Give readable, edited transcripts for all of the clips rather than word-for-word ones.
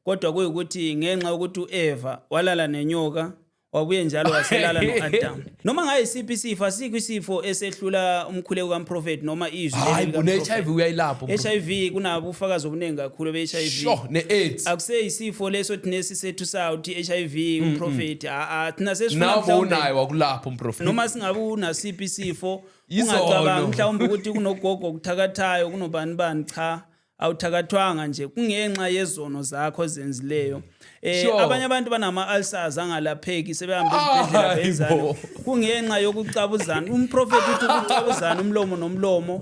Kodwa kuyikuthi ngenxa yokuthi uEva walala nenyoka, wabuye njalo waselala no-Adam. Noma ngayisiphi isifo, asikho isifo esehlula umkhuleko kamprofeti noma izwi leli Hayi bo, likamprofeti. ne-HIV uyayilapha umprofeti. HIV, kunabo ubufakazi obuningi kakhulu be-HIV. Sure, ne-AIDS. Akuseyisifo leso thina esisethusayo ukuthi i-HIV, umprofeti, a thina sesifuna Nawe mhlawumbe unayo, wakulapha umprofeti. Noma singabe unasiphi isifo, Yizono. ungacabangi mhlawumbe ukuthi kunogogo okuthakathayo, kunobani bani. Cha, awuthakathwanga nje, kungenxa yezono zakho ozenzileyo. Abanye abantu banama ulcers angalapheki, sebehamba ezibhedlela, Hayi benzani. bo. Kungenxa yokucabuzana. Umprofeti uthi ukucabuzana umlomo nomlomo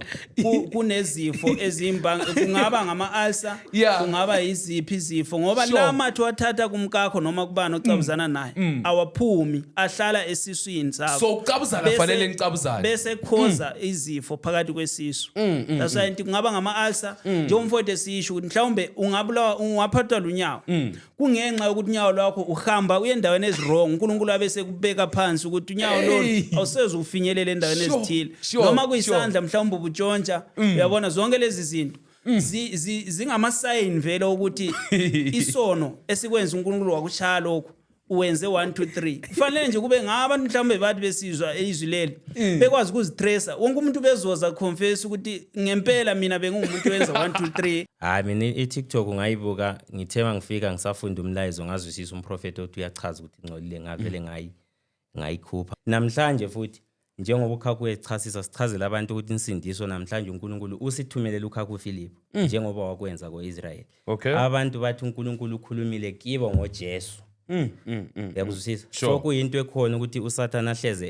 kunezifo ezimbanga, kungaba ngama ulcer, kungaba yiziphi izifo, ngoba la mathe wathatha kumkakho noma kubani ocabuzana naye awaphumi, ahlala esiswini sakho. So ukucabuzana, fanele nicabuzane. Bese khoza izifo phakathi kwesisu. That's why ngithi kungaba ngama-ulcer, njengomfowethu esisho ukuthi mhlawumbe ungabulawa, ungaphathwa lunyawo, kungenxa yokuthi unyawo lwakho uhamba uye endaweni ezi-wrong, uNkulunkulu abe sekubeka phansi ukuthi unyawo lolu Hey. awuseze ufinyelele endaweni ezithile, noma kuyisandla mhlawumbe ubutshontsha. Uyabona, zonke lezi zinto zingamasayini vele ukuthi isono esikwenza uNkulunkulu wakushaya lokhu, uwenze 1 2 3. Kufanele nje kube ngabantu mhlawumbe bathi besizwa izwi leli bekwazi ukuzitracer. Wonke umuntu bezoza confess ukuthi ngempela mina bengingumuntu owenza 1 2 3. Hayi, mina i-TikTok ngayibuka ngithe mangifika ngisafunda umlayezo, ngazwisisa umprofeti othi uyachaza ukuthi ingcolile, ngavele ngayikhupha. Namhlanje futhi njengoba uKhakhu echasisa, sichazela abantu ukuthi insindiso namhlanje uNkulunkulu usithumelele uKhakhu Philip, njengoba wakwenza ko-Israyeli. Abantu bathi uNkulunkulu ukhulumile kibo ngoJesu. Uyakuzwisisa? So kuyinto ekhona ukuthi uSathane ahleze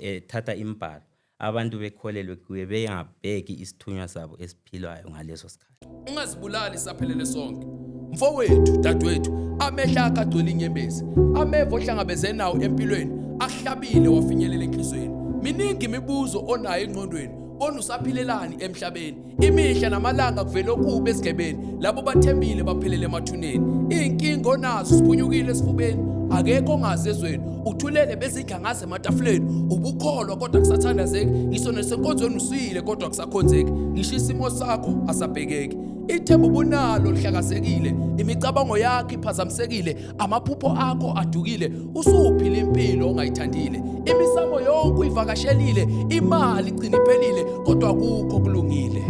ethatha imibhalo, abantu bekholelwe kuye, bengabheki isithunywa sabo esiphilwayo ngaleso sikhathi. Ungazibulali, saphelele sonke. Mfowethu, dadewethu, amehlo akho agcwele inyembezi. Ameva ohlangabeze nawo empilweni akuhlabile wafinyelela enhliziyweni. Miningi imibuzo onayo engqondweni. Bona usaphilelani emhlabeni? Imihla namalanga kuvele okubi esigebeni. Labo bathembile baphelele emathuneni. Iy'nkinga onazo siphunyukile esifubeni. Akekho ongazi ezweni. Uthulele bezidla ngaze ematafuleni. Ubukholwa kodwa kusathandazeki. Ngisho nesenkonzweni usuyile kodwa kusakhonzeki. Ngisho isimo sakho asabhekeki. Ithemba ubunalo lihlakazekile. Imicabango yakho iphazamisekile. Amaphupho akho adukile. Usuphila impilo ongayithandile. Imisamo yonke uyivakashelile. Imali igcina iphelile kodwa akukho kulungile.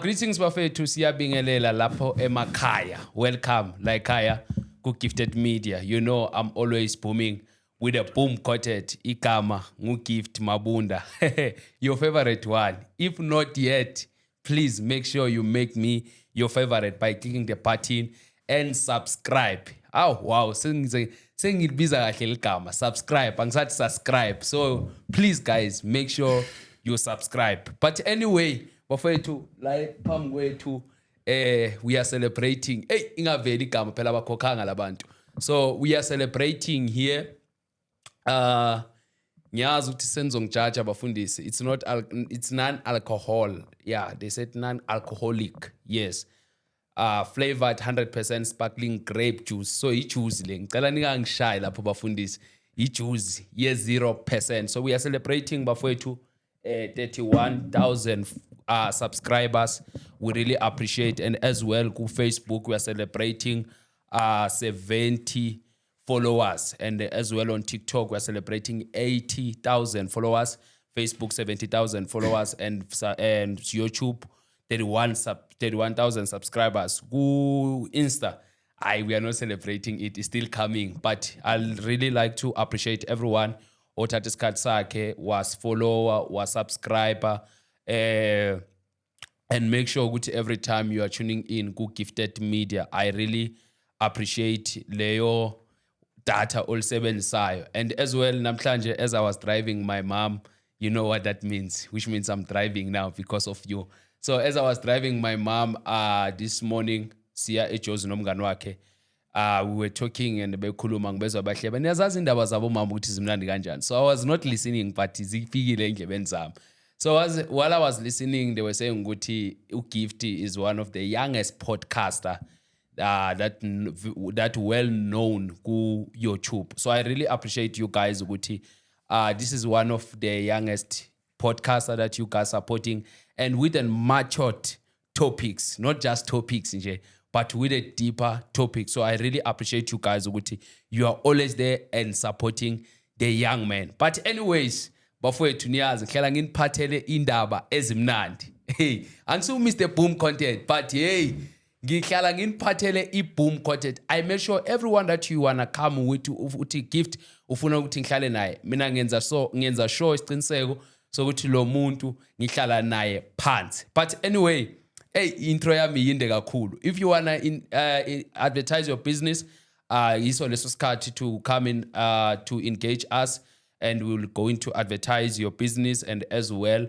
Greetings bafethu, siyabingelela lapho emakhaya. Welcome la ekhaya ku Gifted Media. You know I'm always booming with a boom quartet. Igama ngu Gift Mabunda. Your favorite one. If not yet, please make sure you make me your favorite by clicking the button and subscribe. Oh wow, sengize sengilibiza kahle ligama subscribe, angisathi subscribe. So please guys, make sure you subscribe. But anyway, bafethu, la phambi kwethu we are celebrating. Hey, ingaveli igama phela, abakhokhanga labantu. So we are celebrating here. Ngiyazi ukuthi senizongijaja abafundisi. It's not it's non alcohol. Yeah, they said non alcoholic. Yes. Flavored 100% sparkling grape juice. So i-juice le, ngicela ningangishayi lapho bafundisi. I-juice ye 0%. So we are celebrating, bafowethu, 31,000 subscribers. We really appreciate, and as well ku Facebook we are celebrating 70 followers, and as well on TikTok we are celebrating 80,000 followers, Facebook 70,000 followers, and YouTube 31 sub 31,000 subscribers. Ku Insta, I we are not celebrating it, it's still coming, but I'll really like to appreciate everyone othatha isikhathi sakhe wasifollower, wasubscriber, and make sure ukuthi every time you are tuning in ku Gifted Media. I really appreciate leyo data olisebenzisayo. And as well namhlanje, as I was driving my mom, you know what that means, which means I'm driving now because of you. So as I was driving my mom this morning siya eJozi nomngani wakhe, we were talking and bekhuluma, ngibezwa bahleba. Niyazazi indaba zabo mama ukuthi zimnandi kanjani. So I was not listening, but zifikile endlebeni zami. So while I was listening, they were saying ukuthi uGift is one of the youngest podcaster that well known ku YouTube. So I really appreciate you guys ukuthi this is one of the youngest podcaster that you guys supporting. And with a matured topics, not just topics nje, but with a deeper topic. So I really appreciate you guys ukuthi you are always there and supporting the young man. But anyways, bafowethu, niyazi ngihlala nginiphathele indaba ezimnandi. Hey, angisiwu Mr Boom Content, but hey, ngihlala nginiphathele i-boom content. I make sure everyone that you wanna come with, uthi Gift ufuna ukuthi ngihlale naye, mina ngenza, so ngenza sure isiqiniseko sokuthi lo muntu ngihlala naye phansi. But anyway, hey, intro yami yinde kakhulu. If you wanna advertise your business, yiso leso sikhathi to come in to engage us, and we will going to advertise your business and as well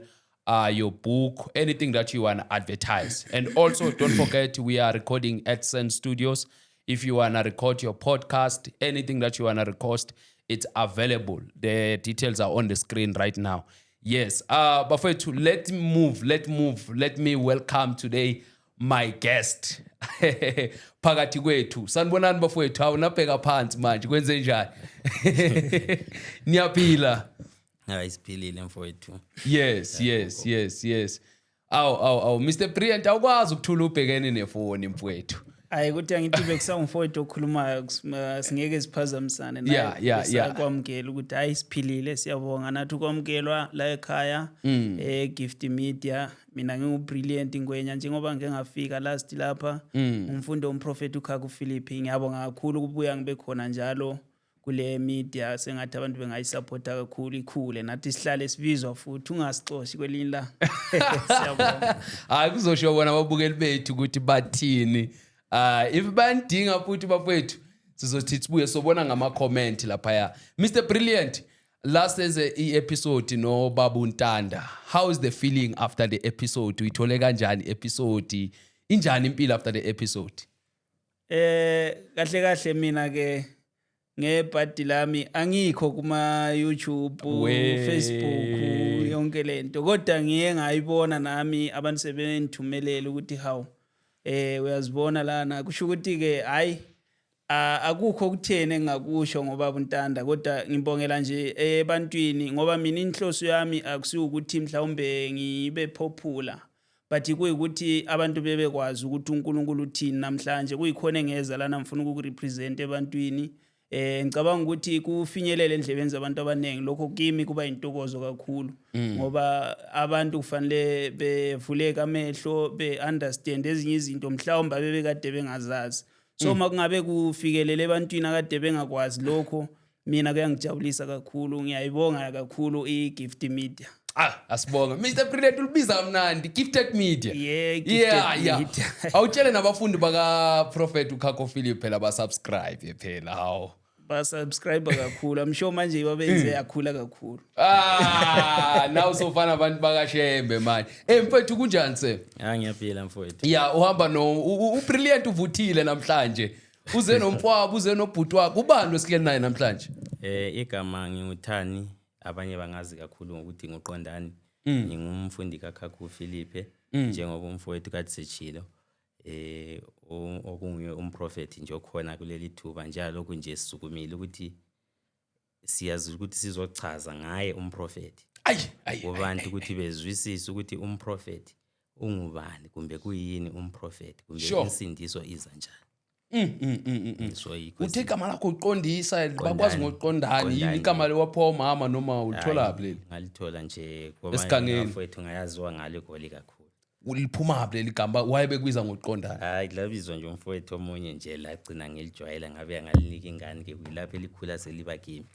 your book, anything that you want to advertise. And also, don't forget, we are recording at Sen Studios. If you want to record your podcast, anything that you want to record, it's available. The details are on the screen right now. Yes. Bafowethu, let me move, let move. Let me welcome today my guest. Phakathi kwethu. Sanibonani bafowethu, hawu nabheka phansi manje kwenze njani? Niyaphila? Hayi, siphilile mfowethu. Yes. Aw aw aw, Mr Brilliant, awukwazi ukuthula ubhekene nefoni mfowethu. Hayi, ukuthi angithi bekusawumfowethu okhulumayo, singeke siphazamisane naye. Besakwamukela ukuthi hayi, siphilile, siyabonga nathi ukwamukelwa la ekhaya Gift Media. Mina ngingu-Brilliant Ngwenya, njengoba ngike ngafika last lapha, umfundi womprofethi uKhakhu Philip. Ngiyabonga kakhulu ukubuya ngibe khona njalo kule media. Sengathi abantu bengayisapota kakhulu, ikhule, nathi sihlale sibizwa futhi, ungasixoshi kwelinye la. Siyabonga. Hayi, kuzosho bona ababukeli bethu ukuthi bathini. If banidinga futhi bafowethu, sizothi sibuye sobona ngama comment laphaya. Mr Brilliant, last senze i-episode no Babu Ntanda. How is the feeling after the episode? Uyithole kanjani episode? Injani impilo after the episode? Kahle kahle mina ke ngebhadi lami angikho kuma YouTube, Facebook, yonke lento, kodwa ngiye ngayibona nami abantu sebengithumelela ukuthi hawu, uyazibona lana, kusho ukuthi ke hayi, akukho okutheni engingakusho ngoba uNtanda, kodwa ngibongela nje ebantwini, ngoba mina inhloso yami akusiwo ukuthi mhlawumbe ngibe popular, but kuyikuthi abantu bebekwazi ukuthi uNkulunkulu uthini namhlanje. Kuyikhona engeza lana ngifuna ukukurepresent ebantwini. Ngicabanga ukuthi kufinyelele endlebeni zabantu abaningi. Lokho kimi kuba intokozo kakhulu, ngoba abantu kufanele bevuleke amehlo, be-understand ezinye izinto mhlawumbe abebekade bengazazi. So uma kungabe kufikelele ebantwini akade bengakwazi lokho, mina kuyangijabulisa kakhulu. Ngiyayibonga kakhulu i-Gift Media. Ah, asibonga. Mr Brilliant, ulibiza kamnandi, Gifted Media. Yeah, Gifted Media. Awutshele nabafundi baka Prophet uKhakho Philip phela ba subscribe phela, hawo. Basubscribe kakhulu, I'm sure manje babenze yakhula kakhulu. Ah, now sofana abantu bakaShembe manje. Eh mfethu, kunjani se? Ah, ngiyaphila mfowethu. Yeah, uhamba no uBrilliant uvuthile namhlanje. Uze nomfowabo, uze nobhuti wakho. Ubani osihleli naye namhlanje? Igama nginguThani, abanye bangazi kakhulu ngokuthi nguQondani. Ngingumfundi kaKhakhu Philipe, njengoba umfowethu kade sechilo. Okunguye umprofeti nje okhona kuleli thuba njalo, lokhu nje sisukumile ukuthi siyazi ukuthi sizochaza ngaye umprofeti Ay, ay. kubantu ukuthi bezwisise ukuthi umprofeti ungubani, kumbe kuyini umprofeti, kumbe insindiso iza njani. So yikho. Uthe igama lakho uqondisa, bakwazi Qondani. ngoQondani yini? Qondani. Igama lewaphiwa umama noma ulithola phi leli? Ngalithola nje Esigangeni. Bafowethu, ngayaziwa ngalo eGoli kakhulu. Liphuma phi leli gama? Waye bekubiza ngoQondani? Hayi, labizwa nje umfowethu omunye nje, lagcina ngelijwayela, ngabe ngalinika ingane ke, kuyilapho elikhula seliba kimi.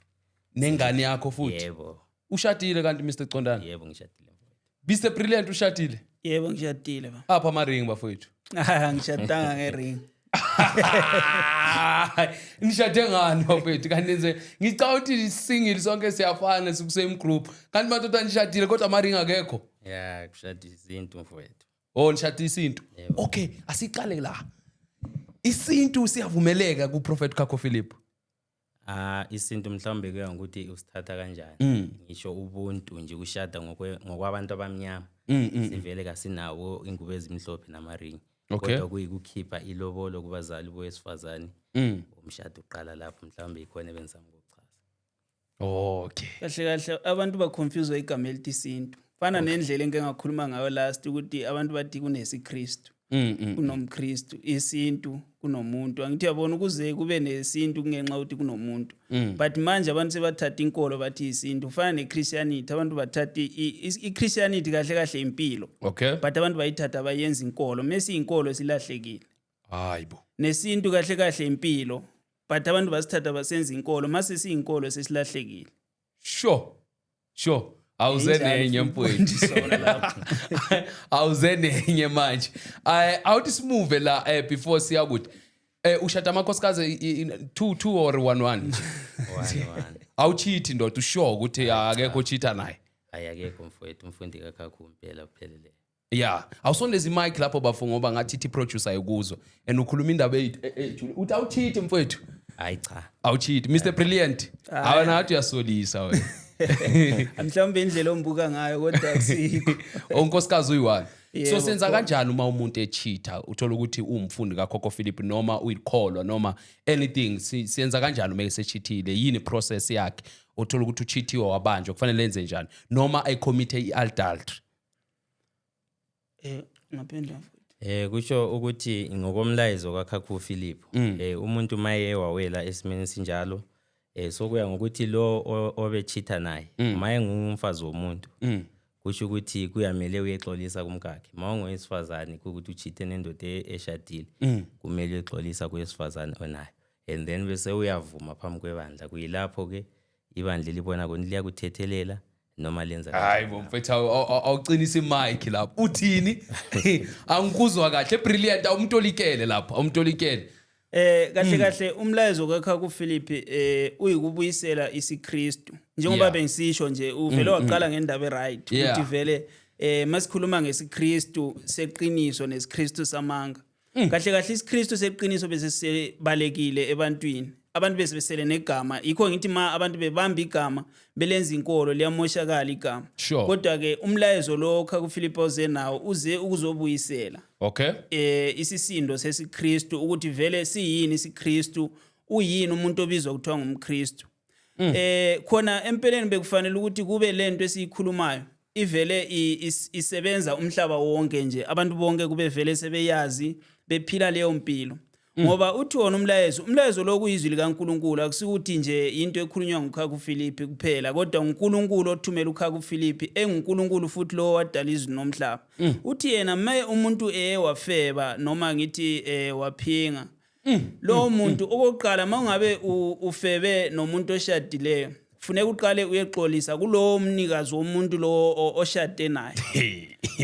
Nengane yakho futhi? Yebo. Ushadile kanti, Mr Qondani? Yebo, ngishadile mfowethu. Mr Brilliant, ushadile? Yebo, ngishadile ba. Apha amaringi bafowethu? Ngishadanga ngering. Nishade ngani bafowethu? Kanti nenze, ngicabanga ukuthi single sonke siyafana, siku-same group, kanti madoda nishadile kodwa amaringi akekho. Ya, kushada isintu mfowethu. Oh, nishade isintu? Yebo. Okay, asiqale la. Isintu siyavumeleka kuProphet Khakho Philip? Ah, isintu mhlawumbe kuya ngokuthi usithatha kanjani. Ngisho ubuntu nje, kushada ngokwabantu abamnyama, sivele kasinawo ingubo ezimhlophe namaringi, kodwa kuyikukhipha ilobolo kubazali bowesifazane, umshado uqala lapho. Mhlawumbe ikhona ebengizama ukuchaza. Okay. Kahle kahle abantu baconfuse igama elithi isintu. Fana nendlela engike ngakhuluma ngayo last ukuthi abantu bathi kunesiKristu, kunomKristu, isintu kunomuntu. Angithi uyabona, ukuze kube nesintu kungenxa ukuthi kunomuntu, but manje abantu sebathatha inkolo bathi isintu. Kufana ne-Christianity, abantu bathatha i-Christianity kahle kahle impilo, but abantu bayithatha bayenza inkolo. Mese inkolo silahlekile. Hayibo. Nesintu kahle kahle impilo, but abantu basithatha basenza inkolo. Mase siyinkolo sesilahlekile. Sure, awuze Injalo nenye futhi. mfowethu. Imfundiso lapho. Awuze nenye manje. Ay, awuthi simove la before siya kude. Ushada amakhosikazi two two or one one nje? One one. Awuchithi ndoda, usure ukuthi akekho cheater naye? Hayi, akekho mfowethu, umfundi kakhakhu impela uphelele. Yeah, awusondeza imic lapho bafo, ngoba ngathi ithi producer ayikuzwa and ukhuluma indaba ejule. Uthi awuchithi, mfowethu? Hayi cha. Awuchithi, Mr Brilliant? Awena ngathi uyasolisa wena. Mhlawumbe indlela ombuka ngayo, kodwa akusikho. Unkosikazi uyi-one? So Yebo, senza khona. kanjani uma umuntu echitha, uthola ukuthi uwumfundi kaKhokho Philip noma uyikholwa noma anything? Siyenza kanjani uma esechithile? Yini process yakhe? Uthola ukuthi uchithiwe, wabanjwa, kufanele enze njani noma ayicommit i-adultery? Ngaphendula futhi. Kusho ukuthi ngokomlayezo kaKhakhu Philip, umuntu maye wawela esimeni esinjalo, sokuya ngokuthi lo obechitha naye maye ngumfazi womuntu, kusho ukuthi kuyamele uyexolisa kumkakhe. Mawungowesifazane, kukuthi uchithe nendoda eshadile, kumele uyexolisa kowesifazane onayo and then bese uyavuma phambi kwebandla. Kuyilapho ke ibandla libona kona liyakuthethelela noma lenza Hayi bo mfethu, awuqinisa imic lapho. Uthini? Angikuzwa kahle, Brilliant. Awumtolikele lapho, awumtolikele. Kahle kahle umlayezo kakha kuPhilip uyikubuyisela isiKristu njengoba bengisisho nje, uvele waqala ngendaba eright ukuthi vele masikhuluma ngesiKristu seqiniso nesiKristu samanga, kahle kahle isiKristu seqiniso bese sibalekile ebantwini. Abantu bese besele negama. Yikho ngithi ma abantu bebamba igama belenza inkolo, liyamoshakala igama. Kodwa ke umlayezo lo kakuPhilip oze nawo uze ukuzobuyisela isisindo sesiKristu, ukuthi vele siyini isiKristu, uyini umuntu obizwa kuthiwa ngumKristu. Khona empeleni bekufanele ukuthi kube lento esiyikhulumayo ivele isebenza umhlaba wonke nje, abantu bonke kube vele sebeyazi, bephila leyo mpilo, ngoba uthi wona umlayezo lo kuyizwi likaNkuluNkulu. Akusikuthi nje into ekhulunywa nguKhaku Philip kuphela, kodwa uNkulunkulu othumela uKhaku Philip, enguNkulunkulu futhi lo wadala izulu nomhlaba. Uthi yena maye umuntu eye wafeba noma ngithi waphinga, lowo muntu okokuqala, mawungabe ufebe nomuntu oshadileyo, funeka uqale uyexolisa kulowo mnikazi womuntu lo oshade naye,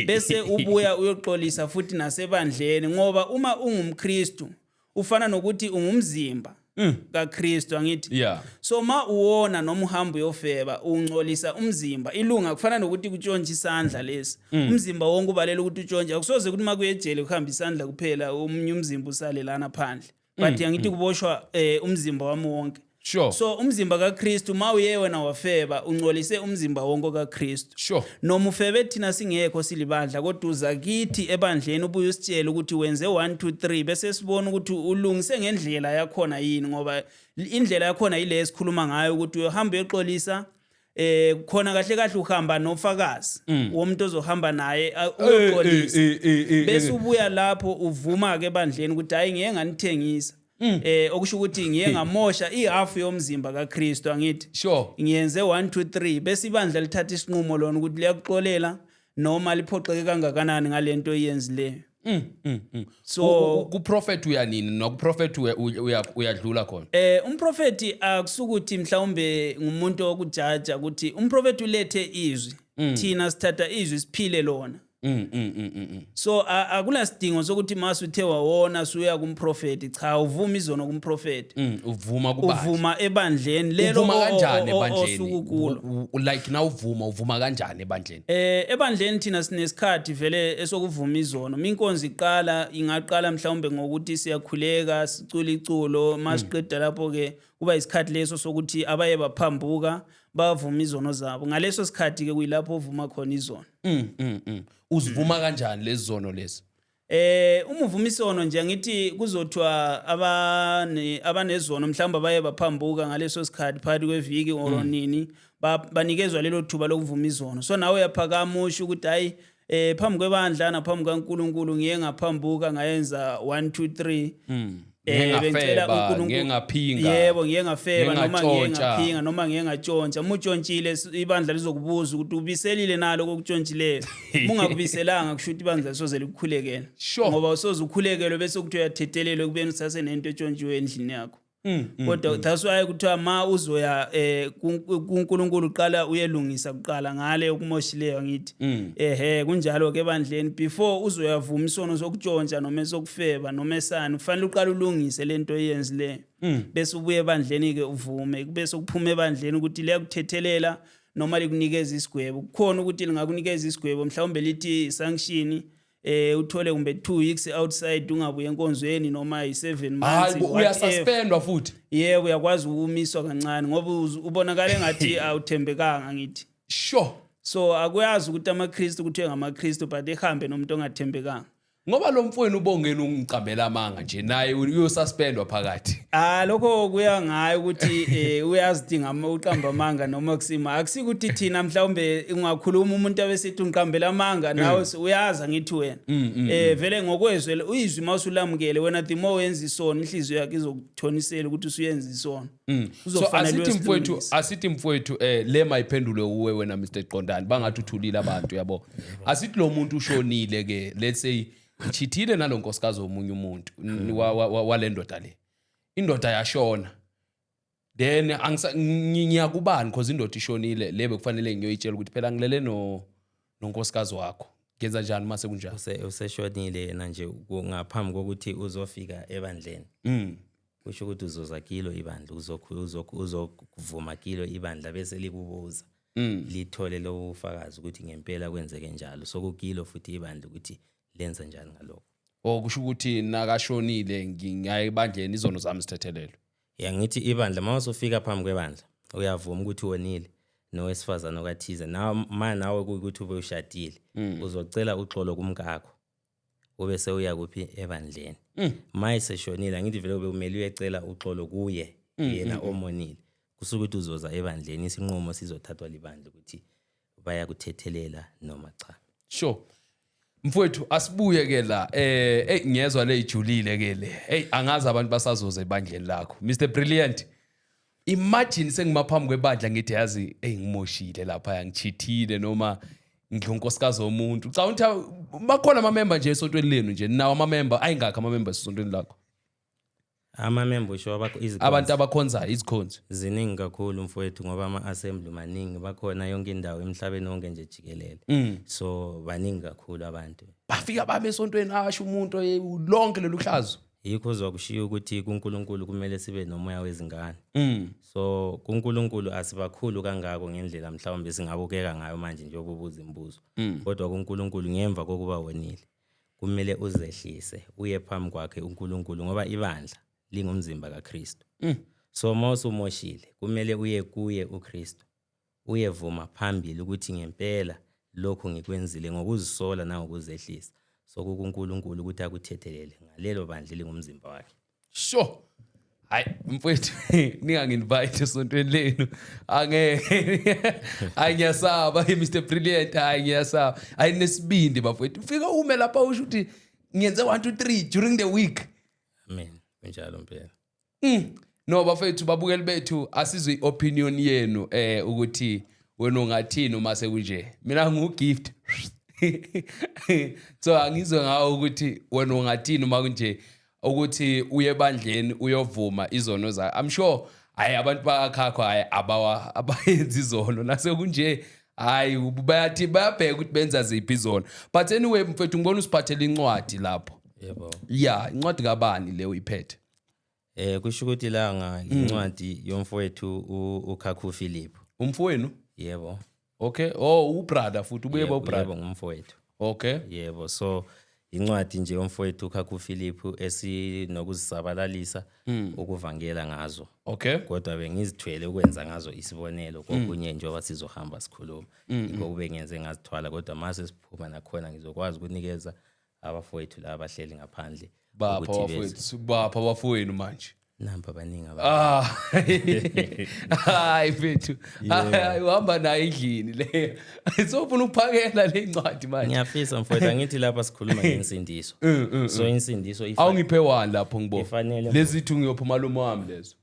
bese ubuya uyoxolisa futhi nasebandleni, ngoba uma ungumKristu ufana nokuthi ungumzimba kaKristu, angithi? So ma uwona noma uhamba uyofeba, ungcolisa umzimba, ilunga. Kufana nokuthi kutshontsha isandla lesi, umzimba wonke ubalela ukuthi utshontshe. Akusoze ukuthi uma kuye ejele kuhamba isandla kuphela, omunye umzimba usale lana phandle, but angithi kuboshwa umzimba wami wonke. So umzimba kaKristu, ma uye wena wafeba, ungcolise umzimba wonke kaKristu. Noma ufebe thina singekho silibandla, kodwa uza kithi ebandleni, ubuye usitshele ukuthi wenze 1 2 3, bese sibona ukuthi ulungise ngendlela yakhona yini, ngoba indlela yakhona yile esikhuluma ngayo, ukuthi uyohamba uyoxolisa khona kahle kahle uhamba nofakazi womuntu ozohamba naye uyoxolisa, bese ubuya lapho uvuma ke ebandleni ukuthi hayi, ngiye nganithengisa, okusho ukuthi ngiye ngamosha ihafu yomzimba kaKristu, angithi? Ngiyenze 1 2 3, bese ibandla lithatha isinqumo lona ukuthi liyakuxolela noma liphoxeke kangakanani ngalento oyenzileyo. So Ku prophet uya nini? Noku prophet uyadlula khona? Umprofeti akusukuthi mhlawumbe ngumuntu okujaja ukuthi umprofeti ulethe izwi. Thina sithatha izwi siphile lona. So akunasidingo sokuthi mase uthe wawona suya kumprofeti. Cha, uvuma izono kumprofeti. Uvuma kubandla. Uvuma ebandleni lelo Uvuma kanjani ebandleni? osukukulo. Like na uvuma kanjani ebandleni? Ebandleni thina sinesikhathi vele esokuvuma izono. Inkonzo iqala, ingaqala mhlawumbe ngokuthi siyakhuleka, sicula iculo, masiqeda lapho ke kuba isikhathi leso sokuthi abaye baphambuka bavuma izono zabo. Ngaleso sikhathi ke kuyilapho uvuma khona izono. Uzivuma kanjani lezi zono lezi? Uma uvuma isono nje, ngithi kuzothiwa abanezono mhlawumbe abaye baphambuka ngaleso sikhathi phakathi kweviki or nini. Banikezwa lelo thuba lokuvuma izono. So nawe uyaphakama usho ukuthi, hayi, phambi kwebandla naphambi kaNkuluNkulu ngiye ngaphambuka, ngayenza 1 2 3. Ngiye Bengicela ngafeba, uNkulunkulu- ngiye ngaphinga. Yebo, ngiye ngafeba Ngiye noma ngiye ngatshontsha. ngaphinga noma ngiye ngatshontsha. Uma utshontshile, ibandla lizokubuza ukuthi ubiselile nalo kokutshontshileyo. Uma ungakubiselanga, kusho ukuthi ibandla lisoze likukhulekele. Ngoba usoze ukhulekelwe bese kuthiwa uyathethelelwa ekubeni usase nento etshontshiwe endlini yakho. Kodwa that's why kuthiwa ma uzoya kuNkulunkulu, uqala uyelungisa kuqala ngale okumoshileyo, ngithi. Ehe, kunjalo ke ebandleni, before uzoyavuma isono sokutshontsha noma esokufeba noma esani, kufanele uqale ulungise lento oyenzileyo, bese ubuye ebandleni ke uvume, bese kuphuma ebandleni ukuthi liyakuthethelela noma likunikeza isigwebo. Kukhona ukuthi lingakunikeza isigwebo, mhlawumbe lithi sanction, uthole kumbe 2 weeks outside, ungabuye enkonzweni, noma i7 months, Hayi bo, whatever. Uyasuspendwa futhi? Yebo, uyakwazi ukumiswa kancane ngoba ubonakala engathi awuthembekanga, ngithi. So akuyazi ukuthi amaKristu kuthiwe ngamaKristu but ehambe nomuntu ongathembekanga. Ngoba lo mfowenu ubongeni ungicambela amanga nje, naye uyosuspendwa phakathi. Ah, lokho kuya ngayo ukuthi uyazidinga uqamba amanga noma kusima. Akusikuthi thina mhlawumbe ungakhuluma umuntu abesithi ungiqambela amanga, nawe uyazi, ngithi wena. Vele ngokwezwe uyizwi mawusulamukele wena, the more wenza isono, inhliziyo yakhe izokuthonisela ukuthi usuyenza isono. So Uzofanele asithi mfowethu, uyosilungisa. asithi mfowethu, le mayiphendule uwe wena Mr Qondani, bangathi uthulile abantu, yabo. Asithi lo muntu ushonile ke, let's say ngichithile nalonkosikazi womunye umuntu wale ndoda le. Indoda yashona. Then ngiyakubani because indoda ishonile le bekufanele ngiyoyitshela ukuthi phela ngilele no nonkosikazi wakho. Ngenza njani mase kunjalo? Useshonile yena nje ngaphambi kokuthi uzofika ebandleni. Kusho ukuthi uzoza kilo ibandla, uzokuvuma kilo ibandla, bese likubuza, lithole lobo bufakazi ukuthi ngempela kwenzeke njalo. So kukilo futhi ibandla ukuthi lenza njani ngalokho. Oh, kusho ukuthi nakashonile ngiyaye ebandleni, izono zami zithethelelwe. Ya, ngithi ibandla, uma usufika phambi kwebandla uyavuma ukuthi wonile nowesifazane okathize, na ma nawe kuyikuthi ube ushadile, uzocela uxolo kumkakho, ube sewuya kuphi? Ebandleni. Ma eseshonile, angithi vele ube kumele uyecela uxolo kuye yena omonile. Kusuke ukuthi uzoza ebandleni, isinqumo sizothathwa libandla ukuthi bayakuthethelela noma cha. Sure. Mfowethu, asibuye ke la. Hey, ngiyezwa le ijulile ke le. Hey, angazi abantu basazoza ebandleni lakho. Mr Brilliant. Imagine sengimaphambi kwebandla ngithi, yazi, hey, ngimoshile lapha, ngichithile noma ngidlonkosikazi womuntu. Cha, uthi bakhona ama member nje esontweni lenu nje. Nawo ama member ayingakho ama members esontweni lakho? Ama-member usho izikhonzi? Abantu abakhonzayo, izikhonzi. Ziningi kakhulu mfowethu, ngoba ama-assembly maningi, bakhona yonke indawo emhlabeni wonke nje jikelele, so baningi kakhulu abantu. Bafika bame esontweni, asho umuntu lonke lolu hlazo. Yikho uzokushiya ukuthi kuNkulunkulu kumele sibe nomoya wezingane. So kuNkulunkulu asibakhulu kangako ngendlela mhlawumbe singabukeka ngayo manje njengoba ubuza imibuzo, kodwa kuNkulunkulu ngemva kokuba wonile kumele uzehlise uye phambi kwakhe uNkulunkulu, ngoba ibandla lingumzimba kaKristu. So uma usumoshile kumele uye kuye uKristu, uyevuma phambili ukuthi ngempela lokhu ngikwenzile, ngokuzisola nangokuzehlisa. So kukuNkulunkulu ukuthi akuthethelele ngalelo bandla elingumzimba wakhe. Sure. Hayi mfowethu, ningangi-invite esontweni lenu, angeke. Hayi, ngiyasaba. Hey, Mr Brilliant, hayi, ngiyasaba. Hayi, nesibindi bafowethu, ufika ume lapha usho ukuthi ngiyenze 1 2 3 during the week. Amen, kunjalo mpela. No bafethu, babukeli bethu, asizwe i-opinion yenu ukuthi wena ungathini uma sekunje. Mina ngiwu-Gift. So angizwe ngawo ukuthi wena ungathini uma kunje, ukuthi uye ebandleni uyovuma izono zakho. I'm sure hayi, abantu bakakhakho hayi, abawa abayenzi izono nasekunje. Hayi, bayathi bayabheka ukuthi benza ziphi izono. But anyway mfethu, ngibona usiphathele incwadi lapho. Yebo. Ya, incwadi kabani le uyiphethe? Kusho ukuthi la nga incwadi yomfowethu uKhakhu Philip. Umfowenu? Yebo. Okay, oh, ubrother futhi ubuye ba Yebo, ubrother. Yebo, ngumfowethu. Yebo, so incwadi nje yomfowethu uKhakhu Philip esinokuzisabalalisa ukuvangela ngazo. Kodwa bengizithwele ukwenza ngazo isibonelo kokunye njengoba sizohamba sikhuluma. Yikho kube ngenze ngazithwala, kodwa mase siphuma nakhona ngizokwazi ukunikeza abafowethu la abahleli ngaphandle Bapha ukuthi beze. abafowethu, bapha abafowenu manje. Nampa baningi abantu. Ah. Hayi mfethu. Hayi uhamba nayo endlini le. Sofuna ukuphakela le ncwadi manje. Ngiyafisa mfowethu, angithi lapha sikhuluma ngensindiso. So insindiso Awungiphe one lapho ngibona. Ifanele. Lezi two ngiyopha umalume wami lezo.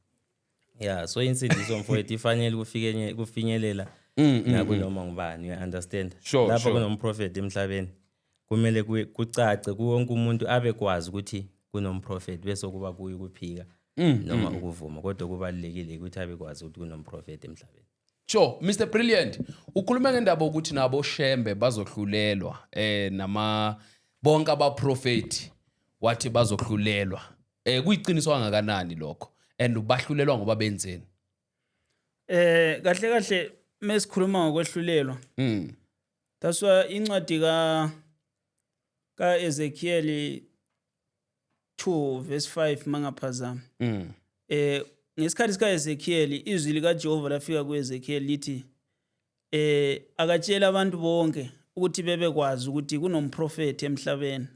Yeah, so insindiso mfowethu ifanele kufikenye kufinyelela nakunoma ngubani, you understand? Sure, Lapha sure. kunomprofeti emhlabeni kumele kucace kuwonke umuntu abe kwazi ukuthi kunomprofeti, bese kuba kuye ukuphika noma ukuvuma, kodwa kubalulekile ukuthi abe kwazi ukuthi kunomprofeti emhlabeni. Sure, Mr Brilliant, ukhuluma ngendaba ukuthi nabo Shembe bazohlulelwa nama bonke abaprofeti wathi bazohlulelwa. Kuyiqiniso kangakanani lokho? And bahlulelwa ngoba benzeni? Kahle kahle mesikhuluma ngokwehlulelwa. That's why incwadi ka Ezekiel 2 verse 5 mangaphazami. Ngesikhathi sika Ezekiel izwi lika Jehova lafika kuEzekiel lithi akatshela abantu bonke ukuthi bebekwazi ukuthi kunomprofeti emhlabeni.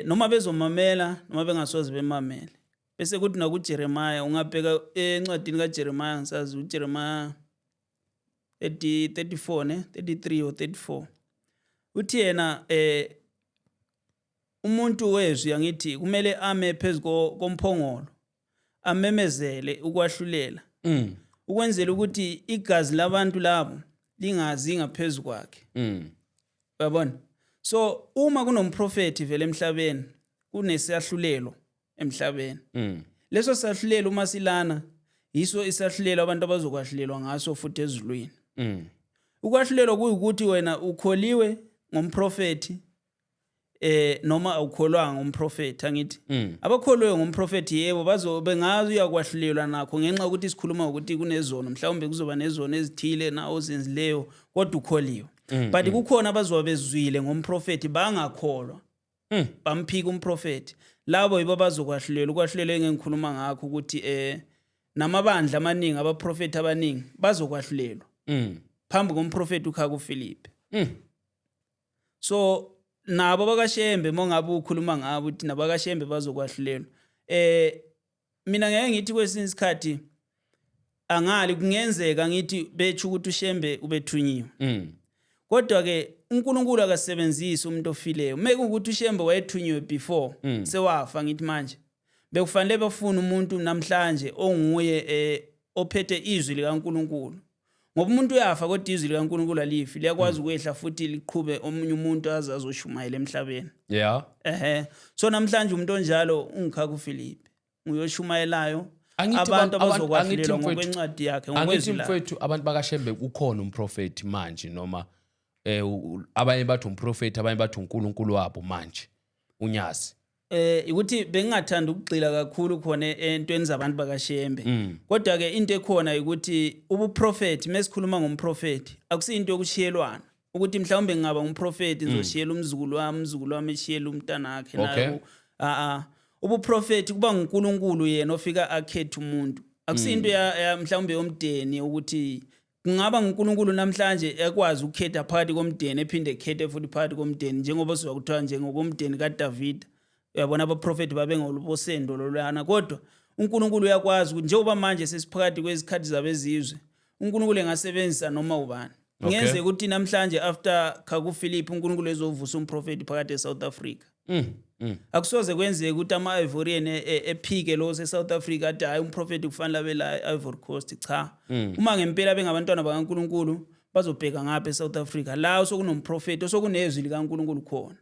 Noma bezomamela noma bengasoze bemamele. Bese kuthi nakuJeremiah, ungabheka encwadini kaJeremiah, ngisazi uJeremiah 34 ne 33 or 34. Uthi yena umuntu wezwi angithi kumele ame phezu komphongolo amemezele ukwahlulela. Ukwenzela ukuthi igazi labantu labo lingazi ngaphezulu kwakhe. Uyabona? So uma kunomprofeti vele emhlabeni kunesahlulelo emhlabeni. Leso sahlulelo uma silana yiso isahlulelo abantu abazokwahlulelwa ngaso futhi ezulwini. Ukwahlulelwa kuyikuthi wena ukholiwe ngomprofeti noma awukholwanga ngomprofeti, angithi abakholwe ngomprofeti yebo bazobe ngazi uyakwahlulelwa nakho ngenxa yokuthi sikhuluma ukuthi kunezono, mhlawumbe kuzoba nezono ezithile na ozenzileyo kodwa ukholiwe. But kukhona abazoba bezwile ngomprofeti bangakholwa. Bamphika umprofeti. Labo yibo abazokwahlulelwa. Ukwahlulelwa engikhuluma ngakho ukuthi namabandla amaningi abaprofeti abaningi bazokwahlulelwa. Phambi komprofeti uKhaku Philip. So nabo bakaShembe mongabe ukhuluma ngabo uthi nabakaShembe bazokwahlulelwa. Mina ngeke ngithi kwesinye isikhathi angali kungenzeka ngithi bethu ukuthi uShembe ubethunyiwe. Kodwa ke uNkulunkulu akasebenzisi umuntu ofileyo. Meke ukuthi uShembe wayethunyiwe before sewafa, ngithi manje bekufanele bafune umuntu namhlanje onguye ophethe izwi likaNkulunkulu. Ngoba umuntu uyafa kodwa izwi likaNkulunkulu alifi, liyakwazi ukwehla futhi liqhube omunye umuntu aze azoshumayela emhlabeni. So namhlanje umuntu onjalo ungiKhaku Philip. Uyoshumayelayo abantu abazokwahlulelwa ngokwencwadi yakhe, ngokwezwi lakhe. Mfowethu, abantu bakaShembe kukhona umprofeti manje noma abanye bathi umprofeti, abanye bathi uNkulunkulu wabo manje uNyazi. Ukuthi bengingathanda ukugxila kakhulu khona entweni zabantu bakaShembe. Kodwa ke into ekhona ukuthi ubuprofeti, mesikhuluma ngomprofeti, akusiyinto yokushiyelwana. Ukuthi mhlawumbe ngingaba ngumprofeti ngizoshiyela umzukulu wami, umzukulu wami eshiyela umntanakhe naye. Ubuprofeti kuba nguNkulunkulu yena ofika akhethe umuntu. Akusiyinto ya mhlawumbe yomdeni ukuthi kungaba nguNkulunkulu namhlanje ekwazi ukukhetha phakathi komdeni ephinde ekhethe futhi phakathi komdeni, njengoba sizwa kuthiwa njengokomdeni kaDavida. Uyabona abaprofeti babengolubosendo lolwana, kodwa uNkulunkulu uyakwazi ukuthi njengoba manje sesiphakathi kwezikhathi zabezizwe, uNkulunkulu engasebenzisa noma ubani. Kungenzeka ukuthi namhlanje after Khaku Philip uNkulunkulu ezovusa umprofeti phakathi eSouth Africa. Akusoze kwenzeke ukuthi ama-Ivorian ephike lo se-South Africa athi hayi umprofeti kufanele abe la e-Ivory Coast. Cha. Uma ngempela bengabantwana bakaNkulunkulu bazobheka ngapha eSouth Africa la sokunomprofeti osokunezwi likaNkulunkulu khona.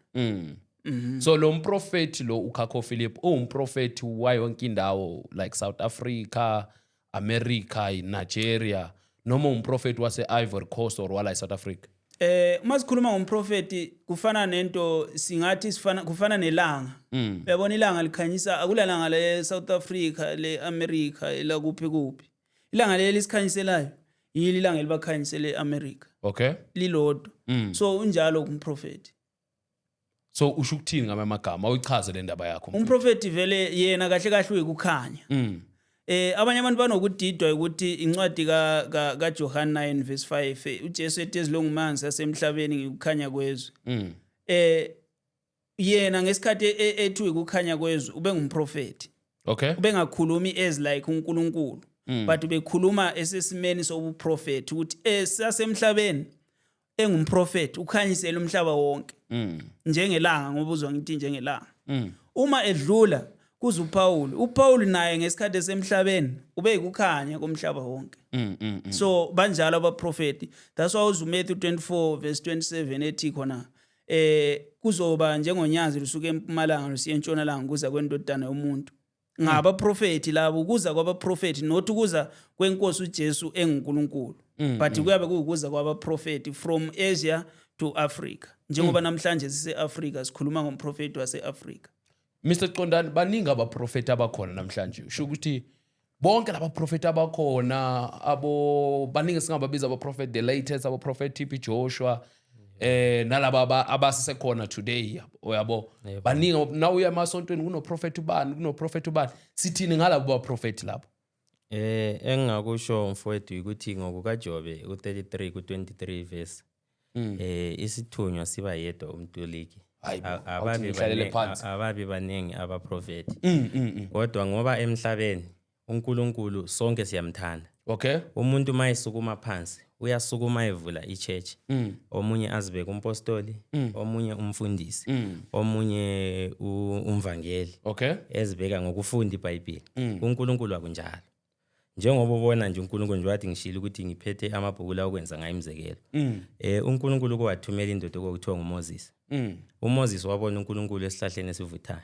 So lo mprofeti lo uKhakho Philip uwumprofeti wayonke indawo like South Africa, America, Nigeria, noma umprofeti wase Ivory Coast or wala eSouth Africa? Uma sikhuluma ngomprofeti kufana nento singathi sifana kufana nelanga. Uyabona ilanga likhanyisa, akulalanga le South Africa, le America, la kuphi kuphi. Ilanga leli lisikhanyiselayo yili ilanga elibakhanyisele eAmerica. Lilodwa. So unjalo kumprofeti. So usho ukuthini ngamanye amagama? Awuyichaze le ndaba yakho. Umprofeti vele yena kahle kahle uyikukhanya. Abanye abantu banokudidwa ukuthi incwadi ka John 9 verse 5 uJesu ethi ezilongumanzi asemhlabeni ngikukhanya kwezwe. Yena ngesikhathi ethi ukukhanya kwezwe ube ngumprofeti. Ubengakhulumi as like uNkulunkulu, but ubekhuluma esesimeni sobuprofeti ukuthi esasemhlabeni engumprofeti ukhanyisela umhlaba wonke njengelanga, ngoba uzwa ngithi njengelanga. Uma edlula kuze uPaul, uPaul naye ngesikhathi esemhlabeni ube yikukhanya komhlaba wonke. So banjalo abaprofeti. That's why uze uMatthew 24 verse 27 ethi khona kuzoba njengonyazi lusuka empumalanga lusiya entshonalanga kuza kwendodana yomuntu. Ngabaprofeti labo, kuza kwabaprofeti, not ukuza kwenkosi uJesu enguNkulunkulu, but kuyabe kuwukuza kwabaprofeti from Asia to Africa, njengoba namhlanje sise-Afrika sikhuluma ngomprofeti wase-Afrika. Mr Qondani, baningi abaprofeti abakhona namhlanje. Usho ukuthi bonke laba profeti abakhona, abo baningi singababiza abaprofeti, the latest abaprofeti TB Joshua, nalaba abasesekhona today, uyabo, baningi. Na uya emasontweni kuno prophet ubani, kuno prophet ubani. Sithini ngalabo baprofeti labo? Engingakusho mfowethu ukuthi ngokukaJobe u33 ku23 verse isithunywa siba yedwa umtoliki. Hayi bo, awuthi Ababi ngihlalele phansi. Ababi baningi abaprofeti, kodwa ngoba emhlabeni uNkulunkulu sonke siyamthanda. Umuntu mayesukuma phansi uyasukuma evula ichurch, omunye azibeke umpostoli, omunye umfundisi, omunye umvangeli, ezibeka ngokufunda iBhayibheli. UNkulunkulu akunjalo. Njengoba ubona nje uNkulunkulu nje wathi ngishilo ukuthi ngiphethe amabhuku la ukwenza ngayo imizekelo. UNkulunkulu kwathumela indoda okuthiwa nguMoses. UMoses wabona uNkulunkulu esihlahleni esivuthayo.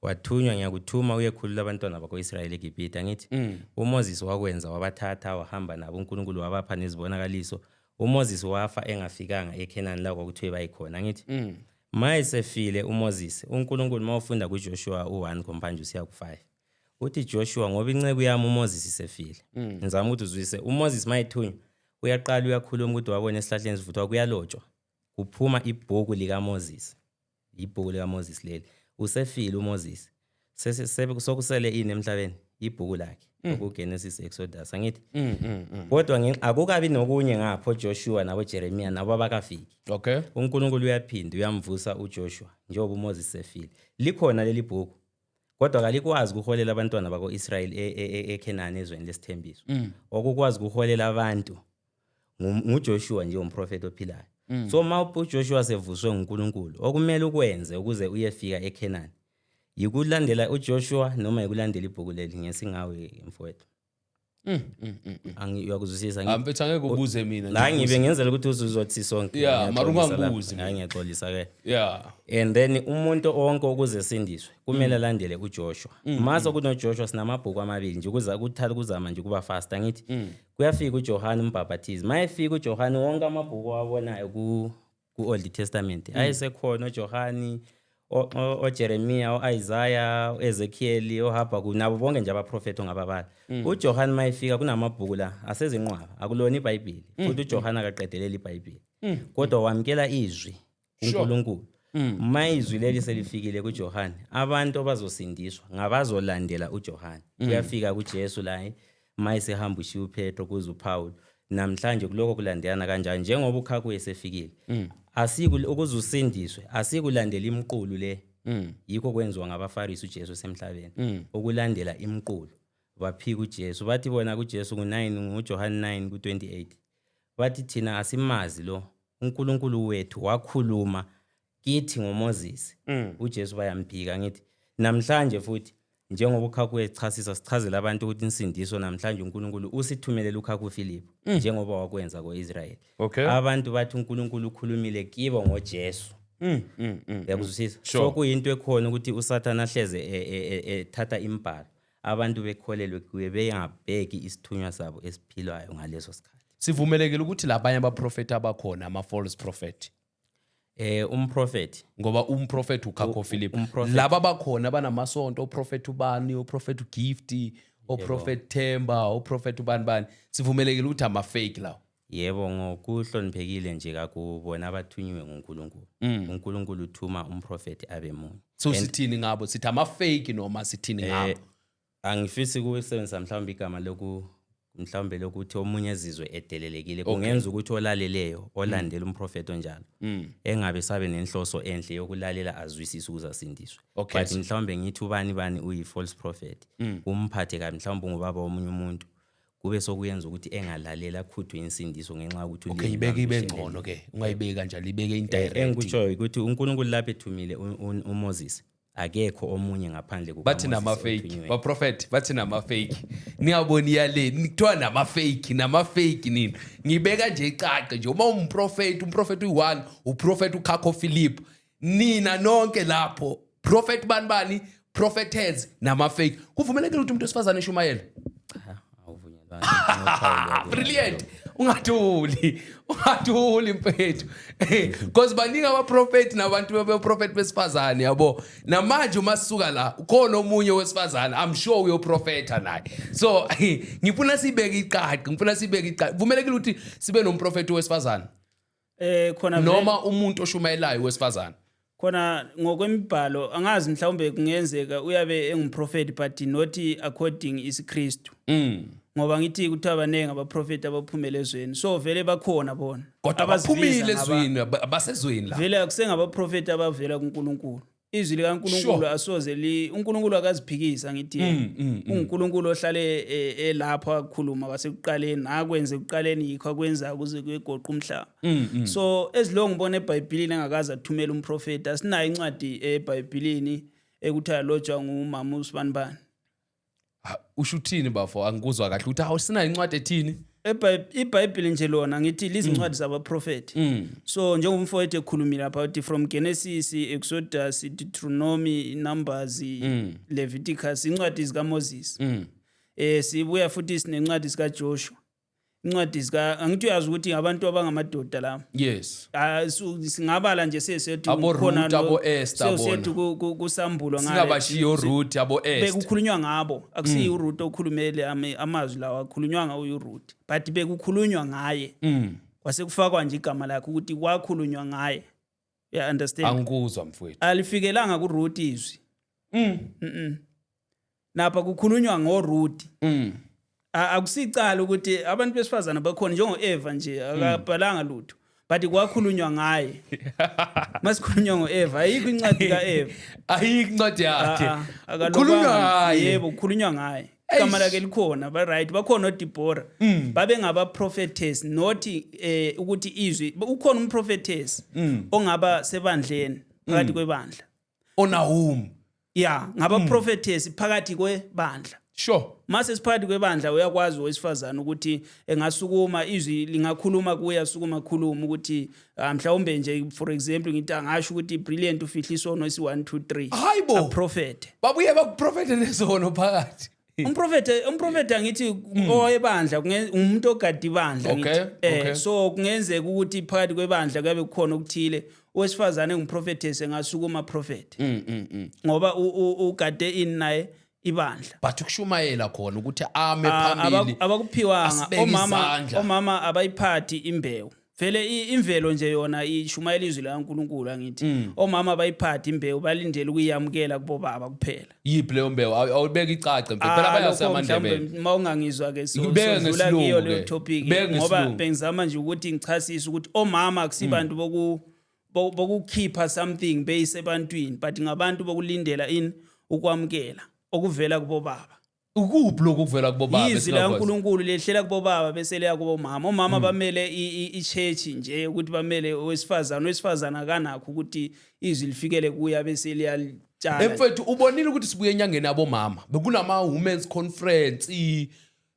Wathunywa, ngiyakuthuma uyekhulula abantwana bakwa-Israyeli eGibhithe, angithi? UMoses wakwenza, wabathatha wahamba nabo, uNkulunkulu wabapha nezibonakaliso. UMoses wafa engafikanga eKhenani la kwakuthiwe bayikhona, angithi? Mayesefile uMoses, uNkulunkulu mawufunda kuJoshua u1 kompanje usiya ku5. Uthi Joshua, ngoba inceku yami uMoses isefile. Ngizama ukuthi uzwise uMoses mayethunywa uyaqala uyakhuluma ukuthi wabona esihlahleni sivuthwa, kuyalotshwa. Kuphuma ibhuku likaMoses. Ibhuku likaMoses leli. Usefile uMoses. Sokusele ini emhlabeni? Ibhuku lakhe. OkuGenesis, Exodus, angithi? Kodwa akukabi nokunye ngapho Joshua nabo Jeremiah nabo abakafiki. UNkulunkulu uyaphinda uyamvusa uJoshua njengoba uMoses sefile. Likhona leli bhuku, kodwa kalikwazi ukuholela abantwana bako-Israyeli eKhenani ezweni lesithembiso. Okukwazi ukuholela abantu nguJoshua njengomprofeti ophilayo. So uma uJoshua sevuswe nguNkulunkulu, okumele ukwenze ukuze uyefika eKhenani yikulandela uJoshua noma yikulandela ibhuku leli ngesingawe mfowethu. Uyakuzwisisa? Ah, mfethu, angeke ubuze mina. La ngibe ngenzela ukuthi uzuzothi sonke. Yeah, mara Ngiyaxolisa lapho. ungangibuzi mina. Hayi, ngiyaxolisa ke. And then umuntu wonke ukuze esindiswe kumele alandele uJoshua. Mase kunoJoshua sinamabhuku amabili nje ukuza kuthatha kuzama nje kuba fast, angithi? Kuyafika uJohane umbhaphathizi. Mayefika uJohane wonke amabhuku awabonayo ku Old Testament ayesekhona, oJohane, oJeremiah, oIsaiah, oEzekiel, oHabakuk nabo bonke nje abaprofeti ongababala. UJohane mayefika kunamabhuku la asezinqwaba, akulona iBhayibheli. Futhi uJohane akaqedeleli iBhayibheli, kodwa wamkela izwi kuNkulunkulu. Ma izwi leli selifikile kuJohane, abantu abazosindiswa ngabazolandela uJohane. Kuyafika kuJesu la mayesehamba ushiya uPetro kuze uPaul. Namhlanje kuloko kulandelana kanjani njengoba uKhakuye esefikile, asiku ukuze usindiswe asikulandela imiqulu le. Yikho kwenziwa ngabaFarisi uJesu esemhlabeni, ukulandela imiqulu. Baphika uJesu, bathi bona kuJesu ku9 nguJohane 9 ku28, bathi thina asimazi lo uNkulunkulu wethu wakhuluma kithi ngoMoses. uJesu bayamphika. Ngithi namhlanje futhi njengoba uKhaku echasisa sichazela abantu ukuthi insindiso namhlanje uNkulunkulu usithumelele uKhaku Philip njengoba wakwenza koIsrael. Abantu bathi uNkulunkulu ukhulumile kibo ngoJesu. Uyakuzwisisa? So kuyinto ekhona ukuthi uSathane ahleze ethatha imibhalo, abantu bekholelwe kuye bengabheki isithunywa sabo esiphilayo ngaleso sikhathi. Sivumelekile ukuthi labanye abaprofeti abakhona ama-false prophet? Umprofeti Ngoba umprofeti uKhakho Philip. Umprofeti. Laba bakhona banamasonto, uprofeti ubani, uprofeti uGift, uprofeti Themba, uprofeti ubani bani, sivumelekile ukuthi ama-fake lawo? Yebo, ngokuhloniphekile nje kakubona abathunyiwe nguNkulunkulu. UNkulunkulu uthuma umprofeti abe munye. So sithini ngabo? Sithi ama-fake noma sithini ngabo? Angifisi ukusebenzisa mhlawumbe igama loku Mhlawumbe lokuthi omunye ezizwe edelelekile kungenza ukuthi olaleleyo olandela umprofethi onjalo engabe sabe nenhloso enhle yokulalela azwisise ukuze asindiswe. But mhlawumbe ngithi ubani bani uyi-false prophet, kumphathe kabi, mhlawumbe ungubaba womunye umuntu, kube sokuyenza ukuthi engalalela akhuthwe insindiso ngenxa yokuthi Okay, ulimi ibeke lwami ibe lushelele. ngcono ke, ungayibeki kanjalo, ibeke indirect. Engikutshoyo ukuthi uNkulunkulu lapho ethumile uMoses, akekho omunye ngaphandle Bathi kukaMoses nama-fake othunyiweyo. Baprofethi bathi nama-fake, ningaboni yale kuthiwa nama-fake, nama-fake nini. Ngibeka nje icace nje, uma umprofethi, umprofethi uyi-one, uprofethi ukhakho Philip. Nina nonke lapho, prophet bani bani, prophetess, nama-fake. Kuvumelekile ukuthi umuntu wesifazane eshumayele? Cha, awuvunyelwanga. Ngoxolo. Brilliant. Ungathuli, ungathuli mfethu, because baningi abaprofethi nabantu beprofethi besifazane, yabo. Namanje uma sisuka la, ukhona omunye wesifazane, I'm sure uyoprofetha naye. So ngifuna sibeke iqaqi, ngifuna sibeke iqaqi. Vumelekile ukuthi sibe nomprofethi wesifazane? Khona Noma umuntu oshumayelayo wesifazane? Khona ngokwemibhalo angazi, mhlawumbe kungenzeka uyabe engumprofeti, but not according isiKristu. Ngoba ngithi kuthiwa baningi abaprofeti abaphumele ezweni, so vele bakhona bona. Kodwa Abazibiza baphumile ezweni, basezweni la. Vele akusengabaprofeti abavela kuNkulunkulu. Izwi likaNkulunkulu asoze li uNkulunkulu akaziphikisa, ngithi yena uNkulunkulu ohlale elapho, akhuluma kwasekuqaleni, nakwenze ekuqaleni, yikho akwenza kuze kuyegoqa umhlaba. So as long ngibona eBhayibhelini engakaze athumela umprofeti, asinayo incwadi eBhayibhelini ekuthiwa yalotshwa ngumama usibanibani. Ha, usho uthini bafo? Angikuzwa kahle ukuthi awusinayo incwadi ethini. IBhayibheli nje lona ngithi lizincwadi zabaprofeti. So njengomfowethu ekhulumile lapha ukuthi from Genesis, Exodus, Deuteronomy, Numbers, Leviticus, incwadi zikaMoses. Sibuya futhi sinencwadi zikaJoshua, incwadi zika, angithi uyazi ukuthi abantu abangamadoda la. Ah, singabala nje sesethu. Abo Ruth, abo Esther bona. Sesethu kusambulwa ngale. Singabashiyo Ruth, abo Esther. Bekukhulunywa ngabo, akusiyi uRuth okhulumele amazwi lawa, akhulunywa ngawo uRuth, but bekukhulunywa ngaye, kwase kufakwa nje igama lakhe ukuthi kwakhulunywa ngaye, ya understand? Angikuzwa mfowethu. Alifikelanga kuRuth izwi. Napha kukhulunywa ngoRuth. Akusicala ukuthi abantu besifazana bakhona, njengo-Eva nje akabhalanga lutho, but kwakhulunywa ngaye. Masikhulunywa ngo-Eva, ayikho incwadi ka-Eva. Ayikho incwadi yakhe. Ah, ah, akalobanga. Kukhulunywa ngaye. Yebo, kukhulunywa ngaye, igama lakhe likhona. Ba right, bakhona oDeborah, babe ngaba prophetess, not ukuthi izwi. Ukhona umprophetess ongaba sebandleni, phakathi kwebandla. ONahum. Ya, ngaba prophetess phakathi kwebandla. Mase siphakathi kwebandla, uyakwazi owesifazane ukuthi engasukuma, izwi lingakhuluma kuye, asukuma khuluma ukuthi ah, mhlawumbe nje for example ngithi angasho ukuthi Brilliant ufihla isono esi 1 2 3. Hayi bo. Aprofete. Babuye bakuprofethe nezono phakathi. Umprofete angithi owebandla, umuntu ogada ibandla ngithi. So kungenzeka ukuthi phakathi kwebandla kuyabe kukhona okuthile, owesifazane engumprofetess engasukuma prophet, ngoba ugade ini naye ibandla. But ukushumayela khona ukuthi ame Ah, phambili, abakuphiwanga. asibeke Omama izandla. omama abayiphathi imbewu vele, imvelo nje yona ishumayela izwi likaNkulunkulu, angithi omama abayiphathi imbewu, balindele ukuyamukela kubobaba kuphela. Yiphi leyo mbewu? Awubeka icace mfethu phela. Ah, Bayase lokho amaNdebele. mhlawumbe uma ungangizwa ke, so Ngibeke sodlula ngesilungu kuyo leyo ke. topic, Beke ngoba ngesilungu. bengizama nje ukuthi ngichasise ukuthi omama akusibantu bokukhipha something beyise ebantwini, but ngabantu bokulindela ini, ukwamukela okuvela kubobaba. Ukuphi lokhu kuvela kubobaba Izwi esingakwazi? likaNkulunkulu lehlela kubobaba bese liya kubomama. Omama bamele i-church nje, ukuthi bamele owesifazane. Owesifazane akanakho ukuthi izwi lifikele kuye bese liyalitshala. Emfethu, ubonile ukuthi sibuye enyangeni yabomama, bekunama women's conference,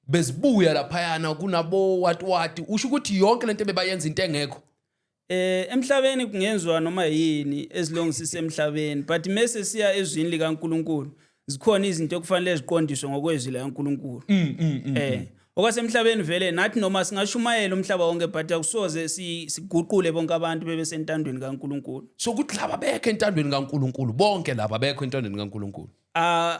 bezibuya laphayana, kunabo what what. Usho ukuthi yonke lento bebayenza into engekho? Emhlabeni kungenziwa noma yini as long sisemhlabeni, but mase siya ezwini likaNkulunkulu, zikhona izinto ekufanele ziqondiswe ngokwezwi likaNkulunkulu. Okwasemhlabeni vele nathi noma singashumayela umhlaba wonke, but akusoze siguqule bonke abantu bebe sentandweni kaNkulunkulu. So ukuthi laba bekho entandweni kaNkulunkulu, bonke laba bekho entandweni kaNkulunkulu? Ah,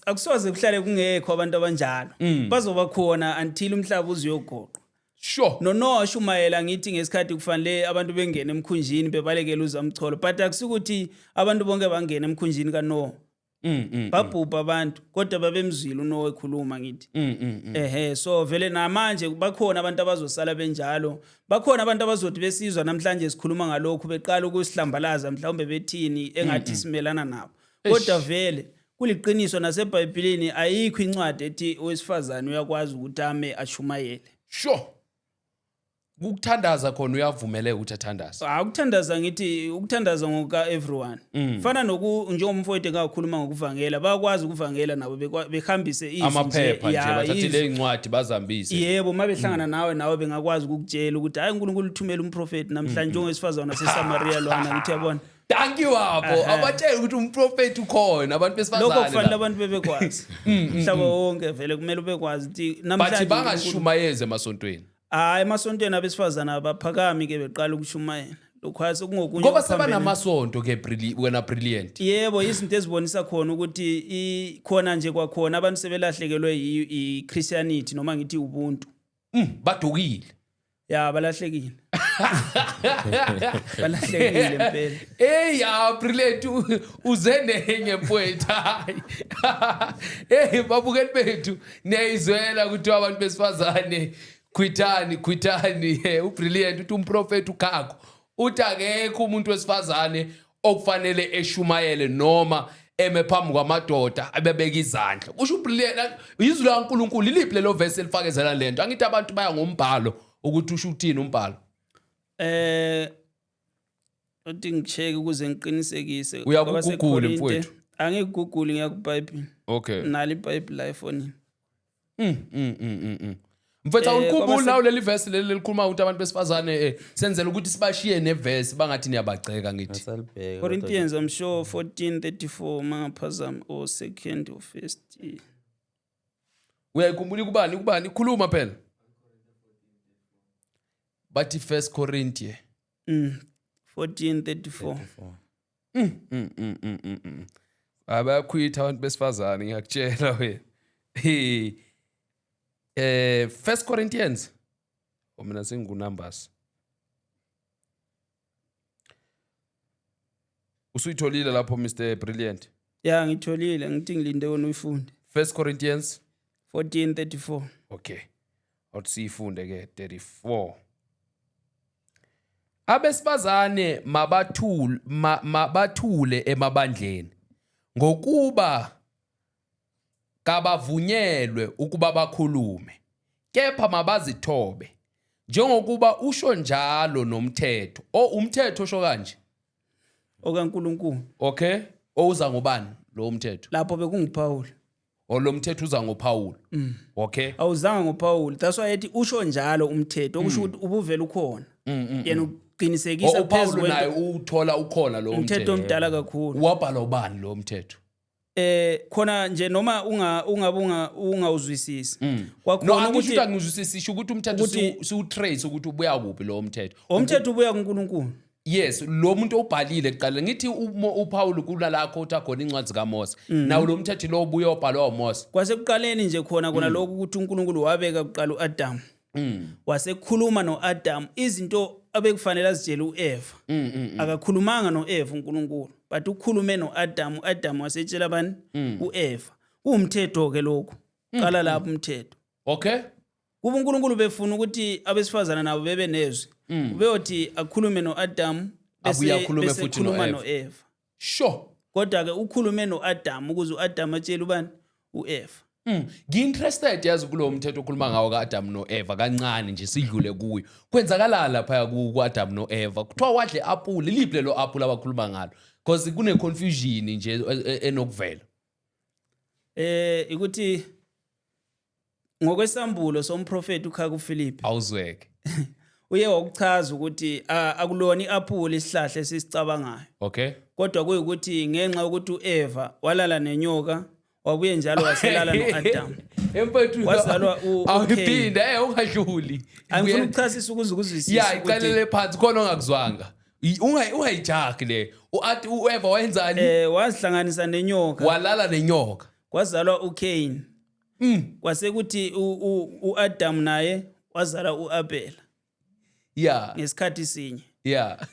akusoze kuhlale kungekho abantu abanjalo, bazoba khona until umhlaba uzuyogoqwa. NoNoah washumayela ngithi ngesikhathi kufanele abantu bengene emkhunjini bebalekele uzamcholo, but akusikuthi abantu bonke bangena emkhunjini kaNoah. Babhubha abantu kodwa babemzwile uNoah ekhuluma ngithi. Ehe, so vele namanje bakhona abantu abazosala benjalo. Bakhona abantu abazothi besizwa namhlanje sikhuluma ngalokhu beqala ukusihlambalaza mhlawumbe bethini engathi simelana nabo. Kodwa vele kuliqiniso naseBhayibhelini ayikho incwadi ethi owesifazane uyakwazi ukuthi ame ashumayele. Sure. Ukuthandaza khona uyavumeleka ukuthi athandaze. Ah, ukuthandaza ngithi ukuthandaza ngoka everyone. Fana noku njengomfowethu engakhuluma ngokuvangela, bayakwazi ukuvangela nabo behambise izwi nje. Amaphepha nje Ya, bathathe izwi. le incwadi bazambise. Yebo, uma behlangana nawe nawe bengakwazi ukukutshela ukuthi hayi uNkulunkulu uthumele umprofeti namhlanje njengowesifazane waseSamaria lwana ngithi yabona. Thank you abo. Abatshela ukuthi umprofeti ukhona abantu besifazane. Lokho kufanele la. abantu bebekwazi. Umhlaba wonke vele kumele ubekwazi ukuthi Bathi namhlanje uNkulunkulu- bangashumayezi emasontweni. Hayi emasontweni abesifazane abaphakami ke beqala ukushumayela. Lokho asekungokunye Ngoba okuphambene. sebanamasontho ke wena brilliant. Yebo, izinto ezibonisa khona ukuthi khona nje kwakhona abantu sebelahlekelwe i-Christianity noma ngithi ubuntu. Badukile. Ya balahlekile. Balahlekile impela. Hey ya brilliant uze nenye mfowethu. Hey babukeli bethu niyayizwela ukuthi abantu besifazane khwithani khwithani ubrilliant uthi umprofeti ukhakho uthi akekho umuntu wesifazane okufanele eshumayele noma eme phambi kwamadoda abebeka izandla. Kusho ubrilliant izwi laNkulunkulu iliphi lelo verse elifakezela lento? Angithi abantu baya ngombhalo ukuthi usho ukuthini umbhalo. Uthi ngicheck ukuze ngiqinisekise. Uya ku-Google, mfowethu. Angikugoogle, ngiya kuBhayibheli. Okay. Nalo iBhayibheli la efonini. Mfethu awulikhumbuli nawo leli verse leli lelikhuluma ukuthi abantu besifazane senzela ukuthi sibashiye neverse bangathi niyabagceka ngithi. Asalibheke. Corinthians I'm sure 14:34 mangaphazami or second or first. Uyayikhumbula kubani kubani khuluma phela. Bathi First Corinthians 14:34. Abayakhwitha abantu besifazane ngiyakutshela wena. Hey. First Corinthians. Oh mina sengu numbers. Usuyitholile lapho Mr Brilliant. Ya ngitholile ngithi ngilinde wena uyifunde. First Corinthians 14:34. Okay. Awuthi siyifunde ke 34. Abesifazane mabathule mabathule emabandleni ngokuba kabavunyelwe ukuba bakhulume kepha mabazithobe njengokuba usho njalo nomthetho. O umthetho osho kanje. OkaNkulunkulu. Okay? Owuza ngobani lo mthetho? Lapho bekunguPaul. O lo mthetho uza ngoPaul. Okay. Awuzanga ngoPaul. That's why ethi usho njalo umthetho okusho ukuthi ubuvela ukhona. Yena uqinisekisa uPaul phezu naye kwento uthola ukhona lo umthetho mthetho. omdala kakhulu. Wabhalwa ubani lo mthetho? Khona nje noma unga ungabe unga ungawuzwisisi. No Kwakhona angisho ukuthi ukuthi angizwisisi ukuthi umthetho siwu trace ukuthi ubuya kuphi lo mthetho. Umthetho ubuya kuNkulunkulu. Yes, lo muntu obhalile kuqala ngithi uPaul kunalakho uthi akhona incwadi kaMose. Nawo lo mthetho lo ubuye obhalwa uMose. Kwasekuqaleni nje khona kona lokhu ukuthi uNkulunkulu wabeka kuqala uAdam. Wasekhuluma noAdam izinto abekufanele azitshele uEva. Akakhulumanga noEva uNkulunkulu, but ukhulume noAdam, uAdam wasetshela bani? uEva. Kuwumthetho ke lokho. Qala lapho umthetho. Okay? Kuba uNkulunkulu befuna ukuthi abesifazana nabo bebe nezwi. Ubeyothi akhulume noAdam Abuye akhulume bese futhi khuluma no-Eva. noEva. Sure. Kodwa ke ukhulume noAdam ukuze uAdam atshele ubani? uEva. Ngi-interested yazi kulowo mthetho okhuluma ngawo ka-Adam no-Eva kancane nje sidlule kuyo. Kwenzakalani lapha ku-Adam no-Eva? Kuthiwa wadle apple, liphi lelo apple abakhuluma ngalo? Because kune confusion nje enokuvela. Ukuthi ngokwesambulo somprofeti uKhaku Philip Awuzweke. uye wakuchaza ukuthi akulona iapple isihlahla esisicabangayo. Okay. Kodwa kuyikuthi ngenxa yokuthi uEva walala nenyoka wabuye njalo waselala noAdam. Emfethu Wazalwa awuphinda ungadluli. Angifuni ukuchasisa ukuze ukuzwisise. Yeah, iqalele phansi khona ongakuzwanga. Ungayijahi le. Uathi uEva wenzani? Wazihlanganisa nenyoka. Walala nenyoka. Kwazalwa uCain. Kwase kuthi uAdam naye wazala uAbel. Yeah. Ngesikhathi sinye.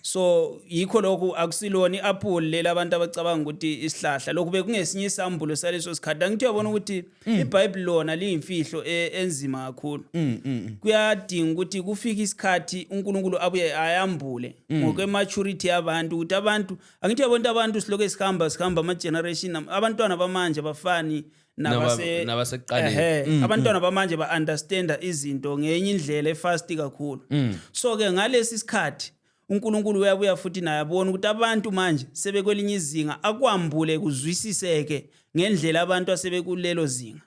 So yikho lokhu, akusilona i-apple leli abantu abacabanga ukuthi isihlahla. Lokhu bekungesinye isambulo saleso sikhathi. Angithi uyabona ukuthi iBhayibheli lona liyimfihlo enzima kakhulu. Kuyadinga ukuthi kufike isikhathi uNkulunkulu abuye ayambule ngokwematurity yabantu, ukuthi abantu, angithi uyabona ukuthi abantu silokhu sihamba sihamba ama-generation, abantwana bamanje abafani Nabasekuqaleni. Ehhe, abantwana bamanje ba-understanda izinto ngenye indlela efast kakhulu. So ke ngalesi sikhathi uNkulunkulu uyabuya futhi naye abona ukuthi abantu manje sebekwelinye izinga, akwambule kuzwisiseke ngendlela abantu asebekulelo zinga.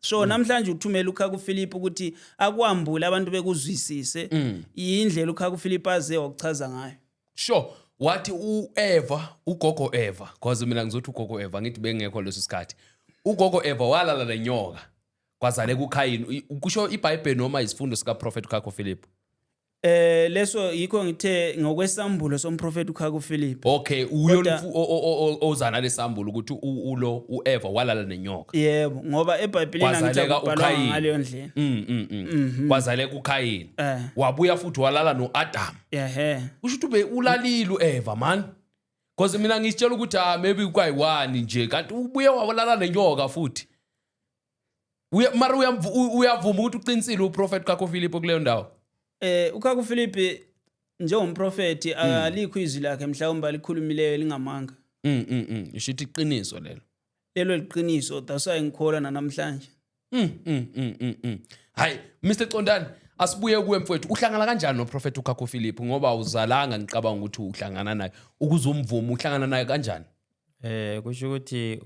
So namhlanje uthumela uKhaku Philip ukuthi akwambule, abantu bekuzwisise indlela uKhaku Philip aze wakuchaza ngayo. Sure, wathi uEva, ugogo Eva, because mina ngizothi ugogo Eva, ngithi bengekho leso sikhathi, ugogo Eva walala nenyoka, kwazaleka uKhayini. Kusho iBhayibheli noma isifundo sika Prophet Khakho Philip? Leso yikho ngithe ngokwesambulo somprofeti uKhaku Philip. Okay, uyo ozana lesambulo ukuthi ulo uEva walala nenyoka. Yebo, ngoba eBhayibhelini angithi Kwazaleka akubhalwanga uKhayini. ngaleyo ndlela. Kwazaleka uKhayini. Wabuya futhi walala noAdam. Kusho ukuthi ube ulalile uEva, man, because mina ngitshela ukuthi ah, maybe kwayi-one nje, kanti ubuye walala nenyoka futhi. Mara uyavuma ukuthi uqinisile uProphet Khakho Philip kuleyo ndawo? UKhaku Philip njengomprofeti alikho izwi lakhe mhlawumbe alikhulumileyo lingamanga. Isho ukuthi iqiniso lelo. Lelo liqiniso, that's why ngikholwa namhlanje. Hayi, Mr Condani, asibuye kuwe mfowethu. Uhlangana kanjani noProphet uKhakho Philip? Ngoba uzalanga, ngicabanga ukuthi uhlangana naye ukuze umvume, uhlangana naye kanjani? Kusho ukuthi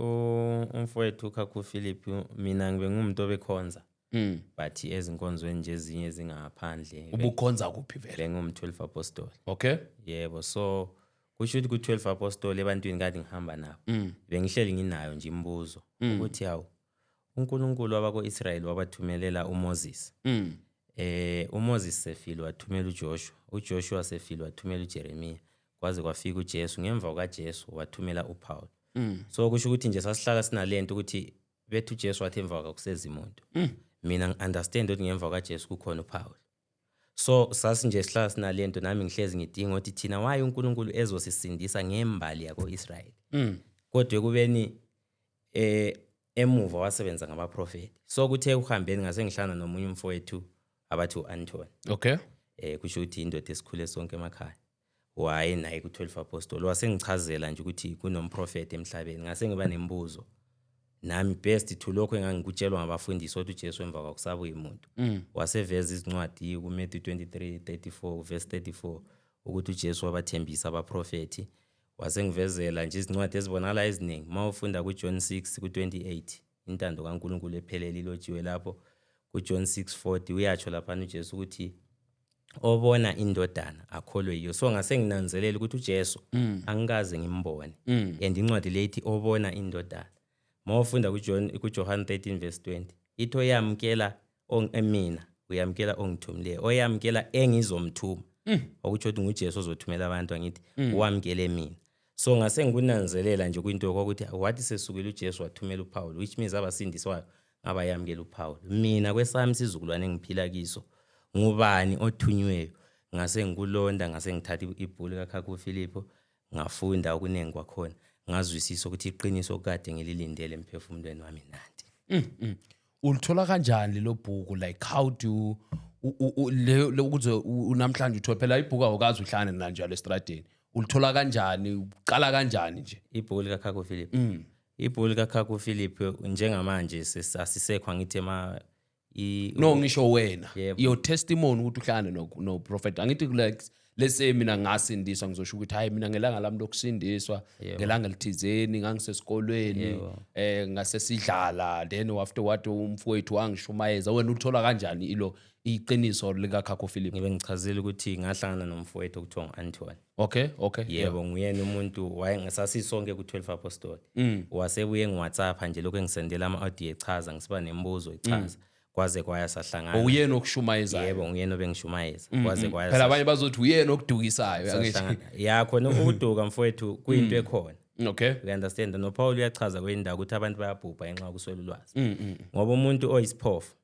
umfowethu uKhakhu Philip, mina ngibe ngumuntu obekhonza, but ezinkonzweni nje ezinye ezingaphandle. Ubukhonza kuphi vele? Bengum-12 Apostle. Yebo, so kusho ukuthi ku-12 Apostle, ebantwini kade ngihamba nabo, bengihleli nginayo nje imibuzo ukuthi hawu, uNkulunkulu wabako-Israyeli wabathumelela uMoses. UMoses sefile wathumela uJoshua, uJoshua sefile wathumela uJeremiya, kwaze kwafika uJesu. Ngemva kukaJesu wathumela uPaul. So kusho ukuthi nje sasihlala sinalento ukuthi bethu uJesu wathi emva kwakuseza imuntu. Mina ngi-understand ukuthi ngemva kukaJesu kukhona uPaul. So sasinje sihlala sinalento, nami ngihlezi ngidinga ukuthi thina waye uNkulunkulu ezosisindisa ngembali yako-Israyeli. Kodwa ekubeni emuva wasebenza ngabaprofeti. So kuthe ekuhambeni ngase ngihlangana nomunye umfowethu abathi u-Anthony. Kusho ukuthi indoda esikhule sonke emakhaya. Waye naye ku-12 Apostle, wasengichazela nje ukuthi kunomprofeti emhlabeni. Ngase ngiba nemibuzo nami best to lokho engangikutshelwa ngabafundisi ukuthi uJesu emva kwakusabuya umuntu. Waseveza izincwadi kuMatthew 23:34, verse 34, ukuthi uJesu wabathembisa abaprofeti. Wasengivezela nje izincwadi ezibonakala eziningi. Uma ufunda kuJohn 6 ku-28, intando kaNkulunkulu ephelele ilotshiwe lapho. KuJohn 6:40 uyatsho laphana uJesu ukuthi obona indodana akholwe yiyo. So ngase nginanzelela ukuthi uJesu angikaze ngimbone, and incwadi le ithi obona indodana. Uma ufunda kuJohn, kuJohn 13 verse 20, ithi oyamkela mina uyamkela ongithumileyo, oyamkela engizomthuma, okutsho ukuthi nguJesu ozothumela abantu, angithi wamkele mina. So ngase ngikunanzelela nje kwinto yokuthi wathi sesukile uJesu wathumela uPaul, which means abasindiswayo ngabayamkela uPaul. Mina kwesami isizukulwane engiphila kiso, ngubani othunyweyo? Ngase ngikulonda, ngase ngithatha ibhuku likaKhakhu Philip, ngafunda okuningi kwakhona, ngazwisisa ukuthi iqiniso kade ngililindele emphefumulweni wami nanti. Ulithola kanjani lelo bhuku? Like, how do ukuze namhlanje uthole phela ibhuku, awukazi uhlangane nanjalo estradeni, ulithola kanjani, uqala kanjani nje? Ibhuku likaKhakhu Philip, ibhuku likaKhakhu Philip njengamanje asisekho, angithi ema No, ngisho wena. Yebo. Your testimony ukuthi uhlangane no prophet, angithi like, let's say mina ngasindiswa, ngizosho ukuthi hayi, mina ngelanga lami lokusindiswa, ngelanga elithizeni ngangisesikolweni, ngase sidlala, then after what umfowethu wangishumayeza. Wena ulithola kanjani ilo iqiniso likaKhakho Philip? Ngibe ngichazile ukuthi ngahlangana nomfowethu okuthiwa ngu-Anthony. Okay. Yebo, nguyena umuntu wayengesasisonke ku-12 Apostole. Wasebuye ngi-WhatsApp nje lokhu engisendela ama-audio echaza, ngisiba nemibuzo echaza, kwaze kwaya sahlangana. Uyena okushumayezayo? Yebo, nguyena obengishumayeza, kwaze kwaya Phela abanye bazothi uyena okudukisayo, angithi? sahlangana. Ya, khona ukuduka mfowethu kuyinto ekhona. You understand, noPaul uyachaza kwendawo ukuthi abantu bayabhubha ngenxa yokuswela ulwazi, ngoba umuntu oyisiphofu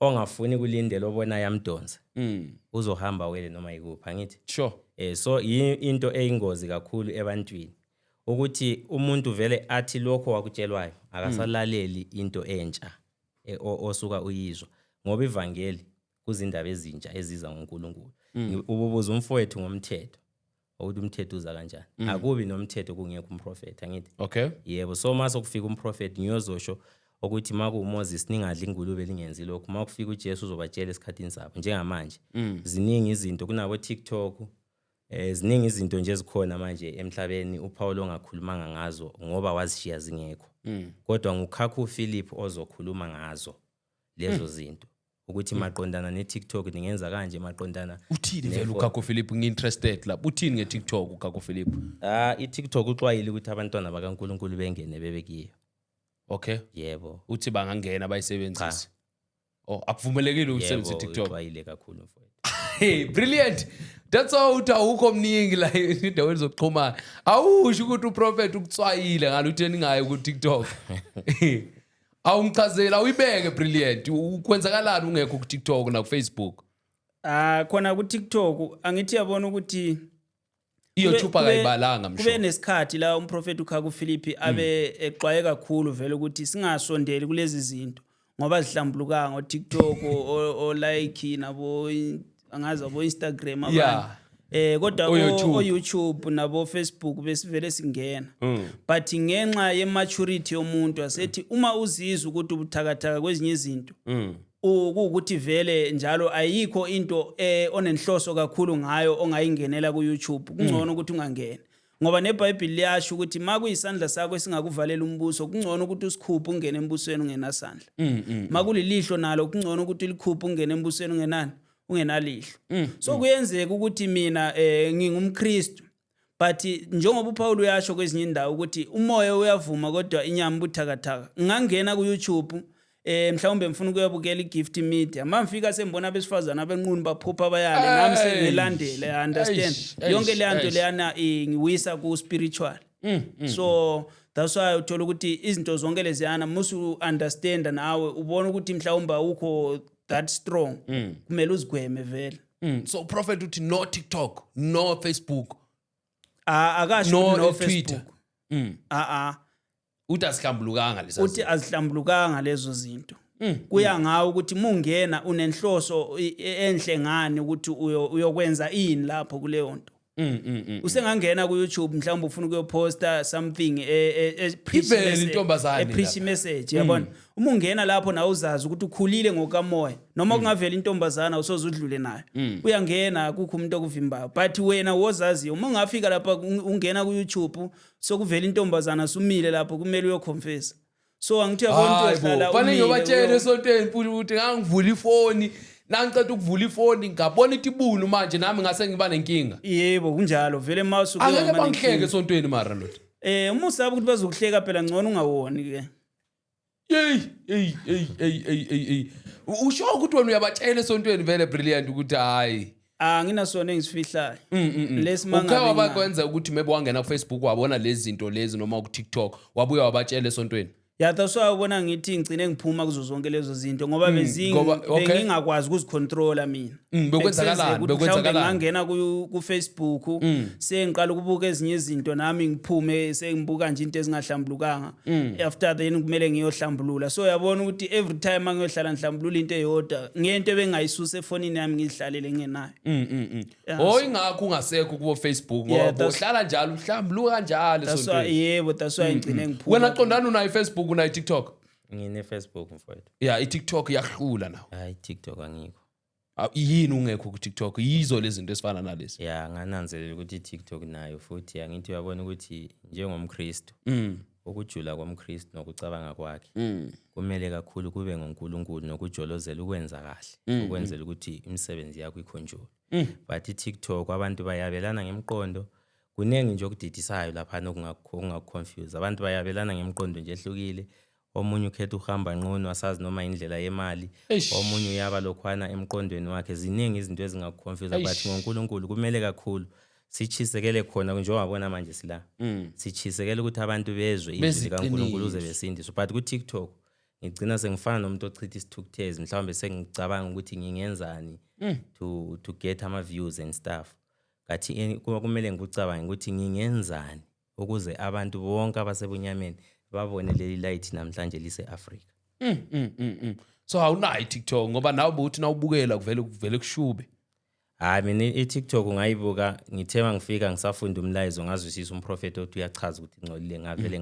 Ongafuni kulindela obona yamdonsa uzohamba wele noma yikuphi, angithi? Sure. So into eyingozi kakhulu ebantwini ukuthi umuntu vele athi lokho wakutshelwayo akasalaleli into entsha osuka uyizwa, ngoba ivangeli kuzindaba ezintsha eziza ngoNkulunkulu. Ububuza umfowethu ngomthetho, ukuthi umthetho uza kanjani. Akubi nomthetho kungekho umprofethi, angithi? Okay. Yebo, so mase kufika umprofethi ngiyozosho ukuthi makuwuMoses ningadli ingulube lingenzi lokhu, makufika uJesu uzobatshela esikhathini sabo. Njengamanje ziningi izinto kunabo TikTok, ziningi izinto nje ezikhona manje emhlabeni uPaul ongakhulumanga ngazo ngoba wazishiya zingekho, kodwa ngukhakhu uPhilip ozokhuluma ngazo lezo zinto ukuthi maqondana ne-TikTok ningenza kanje, maqondana Uthini vele uKhakho Philip? Ngi-interested lapho, uthini nge-TikTok uKhakho Philip? Ah, i-TikTok uxwayile ukuthi abantwana bakaNkulunkulu bengene bebe kiyo. Okay. Yebo. Uthi bangangena bayisebenzise? Oh, akuvumelekile ukusebenzisa Yebo, i-TikTok? Uxwayile kakhulu, mfowethu. Hey, brilliant. That's how uthi awukho mningi la endaweni zokuxhumana. Awusho ukuthi uProphet ukutswayile ngalo uthi ningayi ku-TikTok. Awungichazela, awuyibeke, brilliant. Kwenzakalani ungekho ku-TikTok na ku-Facebook? Ah, khona ku TikTok angithi yabona ukuthi I-YouTube akayibalanga kube msho. Nesikhathi la umprofeti uKhaku Philip abe exwaye kakhulu vele ukuthi singasondeli kulezi zinto ngoba zihlambulukanga, o TikTok, o like nabo angazi abo Instagram abanye. Kodwa O-YouTube. O YouTube nabo Facebook besivele singena, but ngenxa ye maturity yomuntu asethi uma uzizwa ukuthi ubuthakathaka kwezinye izinto, kuwukuthi vele njalo ayikho into onenhloso kakhulu ngayo ongayingenela ku YouTube, kungcono ukuthi ungangena, ngoba neBhayibheli liyasho ukuthi makuyisandla sakho esingakuvalela umbuso, kungcono ukuthi usikhuphe ungene embusweni ungenasandla. Makulilihlo nalo, kungcono ukuthi ulikhuphe ungene embusweni ungenani, ungenalihlo. So kuyenzeka ukuthi mina ngingumKristu, but njengoba uPaul uyasho kwezinye indawo ukuthi umoya uyavuma kodwa inyama buthakathaka, ngingangena ku YouTube, mhlawumbe ngifuna ukuyabukela iGift Media, mangifika sembona abesifazana abenqunu baphupha bayale, nami sengilandele, I understand? Yonke leya nto leyana ngiwisa ku spiritual. So that's why uthola ukuthi izinto zonke leziyana musu understand nawe ubona ukuthi mhlawumbe awukho that strong, kumele uzigweme vele. So prophet uthi no TikTok, no Facebook? Ah, akasho No, ukuthi no Twitter. Facebook. Ah ah. Uthi asihlambulukanga lesa. Uthi azihlambulukanga lezo zinto. Kuya ngawe ukuthi mungena unenhloso enhle ngani, ukuthi uyokwenza ini lapho kuleyo nto. Usengangena ku YouTube mhlawumbe ufuna ukuyoposta something preach Ivele intombazane e preach lapha. message, yabona? Uma ungena lapho nawe uzazi ukuthi ukhulile ngokamoya, noma kungavela intombazana usoze udlule nayo, uyangena, akukho umuntu okuvimbayo, but wena wozaziyo uma ungafika lapha ungena ku YouTube sokuvela intombazana sumile lapho, kumele uyoconfessa. So angithi uyabona Hayi ukuthi bo, uyohlala fanele umile, ngiyobatshela esontweni futhi ukuthi ngangivula ifoni, nangiceda ukuvula ifoni ngabona itibunu, manje nami ngase ngiba nenkinga. Yebo, kunjalo vele mawusuke Angeke waba bangihleke nenkinga. esontweni mara ndoda. Uma usaba ukuthi bazokuhleka phela, ngcono ungawoni ke. Hey, hey, hey, hey, hey, hey, hey. Usho ukuthi wena uyabatshela esontweni vele, brilliant, ukuthi hayi? Ah, nginasona engisifihlayo. Lesi Uke mangabe wabakwenza ukuthi maybe wangena ku-Facebook wabona lezi zinto lezi noma ku-TikTok, wabuya wabatshela esontweni? Ya, that's why ubona ngithi ngigcine ngiphuma kuzo zonke lezo zinto ngoba Ngoba- okay. bengingakwazi ukuzicontrola mina. Bekwenzakalani? Bekusenzeka ukuthi mhlawumbe Bekwenzakalani? ngangena ku Facebook sengiqala ukubuka ezinye izinto, nami ngiphume sengibuka nje into ezingahlambulukanga. After then kumele ngiyohlambulula, so uyabona ukuthi every time angiyohlala ngihlambulula into eyodwa ngento ebengayisusa efonini yami ngidlalele ngenayo. Oh, ingakho ungasekho kubo Facebook ngoba bohlala njalo uhlambuluka kanjalo That's why esontweni. Yebo, that's why ngigcine ngiphuma. Wena qondana, unayo i-Facebook, unayo i-TikTok? Ngine-Facebook, mfowethu. Ya, i-TikTok iyahlula nawo. Hayi, TikTok angikho. Ah, yini ungekho ku-TikTok? Yizo lezi zinto ezifana nalezi. Ya, ngananzelela ukuthi i-TikTok nayo futhi angithi uyabona ukuthi njengomKristu, ukujula komKristu nokucabanga kwakhe kumele kakhulu kube ngoNkulunkulu nokujolozela ukwenza kahle, ukwenzela ukuthi imisebenzi yakho ikhonjulwe. But i-TikTok abantu bayabelana ngemiqondo, kuningi nje okudidisayo laphana okungakuconfuse. Abantu bayabelana ngemiqondo nje ehlukile. Omunye ukhetha ukuhamba nqunu, asazi noma indlela yemali. Omunye uyaba lokhwana emqondweni wakhe. Ziningi izinto ezingakuconfuse, but ngoNkulunkulu kumele kakhulu sichisekele khona, njengoba bona manje sila, sichisekele ukuthi abantu bezwe izwi likaNkulunkulu uze besindiswe. But ku-TikTok Ngigcina sengifana nomuntu ochitha isithukuthezi, mhlawumbe sengicabanga ukuthi ngingenzani to get ama-views and stuff. Kathi kumele ngikucabange ukuthi ngingenzani ukuze abantu bonke abasebunyameni babone leli light namhlanje lise-Afrika. So awunayo i-TikTok, ngoba nawe buthi nawubukela kuvele kushube? Hayi, mina i-TikTok ngayibuka ngithe mangifika ngisafunda umlayezo, ngazwisisa umprofethi othi uyachaza ukuthi ingcolile, ngavele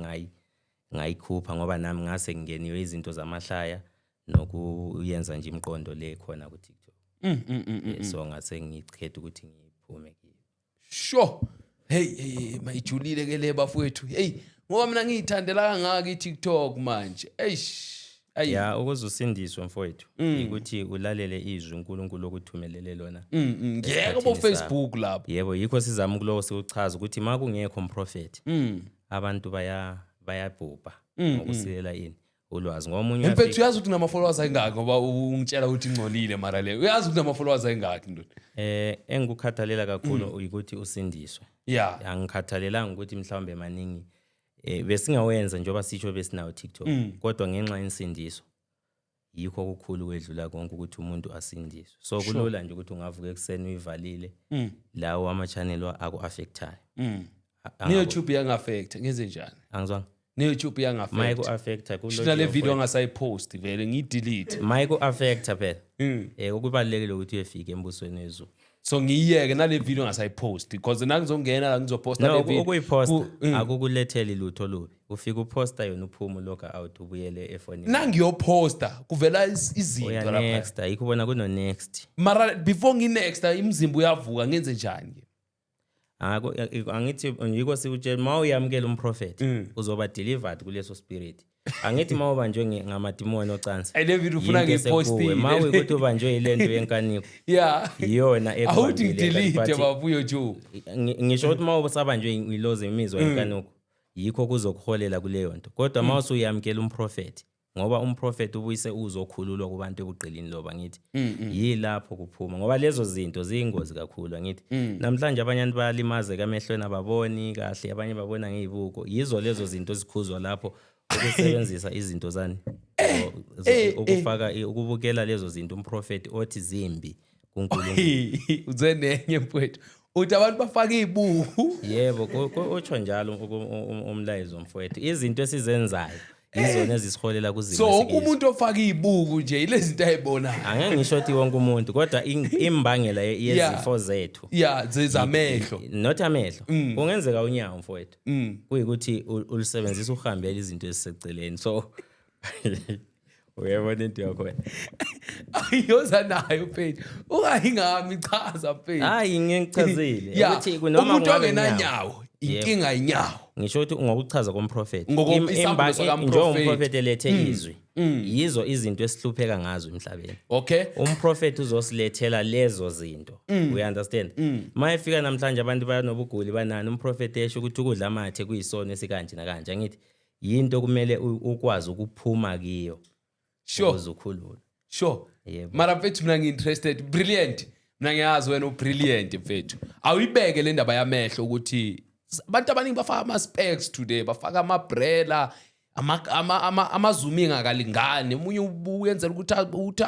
ngayikhupha ngoba nami ngase ngingeniwe izinto zamahlaya nokuyenza nje imiqondo le khona ku-TikTok. So ngase ngikhetha ukuthi ngiphume kiyo. Sure. Hey, hey, hey, mayijulile ke le, bafowethu. Hey, ngoba mina ngiyithandela kangaka i-TikTok manje. Eish. Ayi. Ya, ukuze usindiswe, mfowethu, ukuthi ulalele izwi uNkulunkulu okuthumelele lona. Ngeke Esikhathini bo sakho. Facebook lapho. Yebo, yikho sizama ukulowo sikuchaza ukuthi ma kungekho umprofethi, abantu bayabhubha ngokusilela ini? Ulwazi, ngoba omunye Mfethu, uyazi ukuthi nama-followers ayingaki, ngoba ungitshela ukuthi ingcolile, mara le uyazi ukuthi nama-followers ayingaki, ndoda? Engikukhathalela kakhulu ukuthi usindiswe. Angikhathalelanga ukuthi mhlawumbe maningi. Besingawenza njengoba sisho besinawo TikTok, kodwa ngenxa yensindiso, yikho okukhulu kwedlula konke ukuthi umuntu asindiswe. So kulula nje ukuthi ungavuka ekuseni uyivalile lawo ama-channel aku-affectayo. Ne-YouTube iyangi-affecta, ngenze njani? Angizwanga. Ne-YouTube Ma iyangi-affecta. iku-affecta Shina le video angasayiposti, vele ngiyidelete. Ma iku-affecta phela, okubalulekile ukuthi uyefika embusweni wezulu. So ngiyiyeke nale video angasayiposti, because nangizongena la ngizoposta No, le video. Ukuyiposta akukuletheli lutho lubi. Ufika uposta yona, uphume, uloga out, ubuyele efonini. Nangiyoposta kuvela izinto Uya lapha. next, ayikho, ubona kuno next. Mara before ngi-next, imzimba uyavuka, ngenze njani ke? Angithi yiko sikutshela, ma uyamukela umprofethi, uzoba delivered kuleso spirit. Angithi ma ubanjwe ngamadimoni ocansi, Ayi, le video ufuna yinto esekuwe. ngiyipostile. Ma uyikuthi ubanjwe yile nto yenkaniko, iyona Awuthi ekubambile, ngidelete but baba uYouTube. Ngisho ukuthi uma usabanjwe yilozo imizwa yenkanuko, yikho kuzokuholela kuleyo nto. Kodwa uma usuyamukela umprofethi, ngoba umprofethi ubuyise uzokhululwa kubantu ebugqilini loba, ngithi yilapho kuphuma, ngoba lezo zinto ziyingozi kakhulu. Angithi namhlanje abanye abantu bayalimazeka emehlweni, ababoni kahle, abanye babona ngey'buko. Yizo lezo zinto ezikhuzwa lapho, ukusebenzisa izinto zani, ukufaka ukubukela lezo zinto umprofethi othi zimbi kuNkulunkulu. Uze nenye, mfowethu, uthi abantu bafake iy'buku. Yebo, utsho njalo umlayezo, mfowethu. Izinto esizenzayo yizona ezisiholela kuzimo So wonke esikizo. umuntu ofake iy'buku nje ilezi zinto ayibonayo? Angeke ngisho ukuthi wonke umuntu, kodwa imbangela yezifo zethu Ya, zezamehlo. Not amehlo, kungenzeka unyawo, mfowethu, kuyikuthi ulusebenzisa uhambela izinto eziseceleni. So uyabona into yakhona. Ayoza nayo, mfethu, ungayi ngami, chaza, mfethu. Hayi, ngichazile ukuthi noma Umuntu kungabe ongenanyawo, inkinga inyawo. Ngisho ukuthi ngokuchaza komprofethi, Isambulo sakamprofethi. Njengomprofethi elethe izwi, yizo izinto esihlupheka ngazo emhlabeni. Umprofethi uzosilethela lezo zinto, we understand? Ma efika namhlanje abantu banobuguli banani, umprofethi esho ukuthi ukudla amathe kuyisono esikanje nakanje, angithi yinto kumele ukwazi ukuphuma kiyo ukuze ukhululwe. Yebo. Mara mfethu, mina ngi-interested, brilliant, mina ngiyazi wena ubrilliant, mfethu. Awuyibeke le ndaba yamehlo, ukuthi abantu abaningi bafaka ama-specs today, bafaka ama-brella, ama-zooming akalingani. Omunye uyenzela ukuthi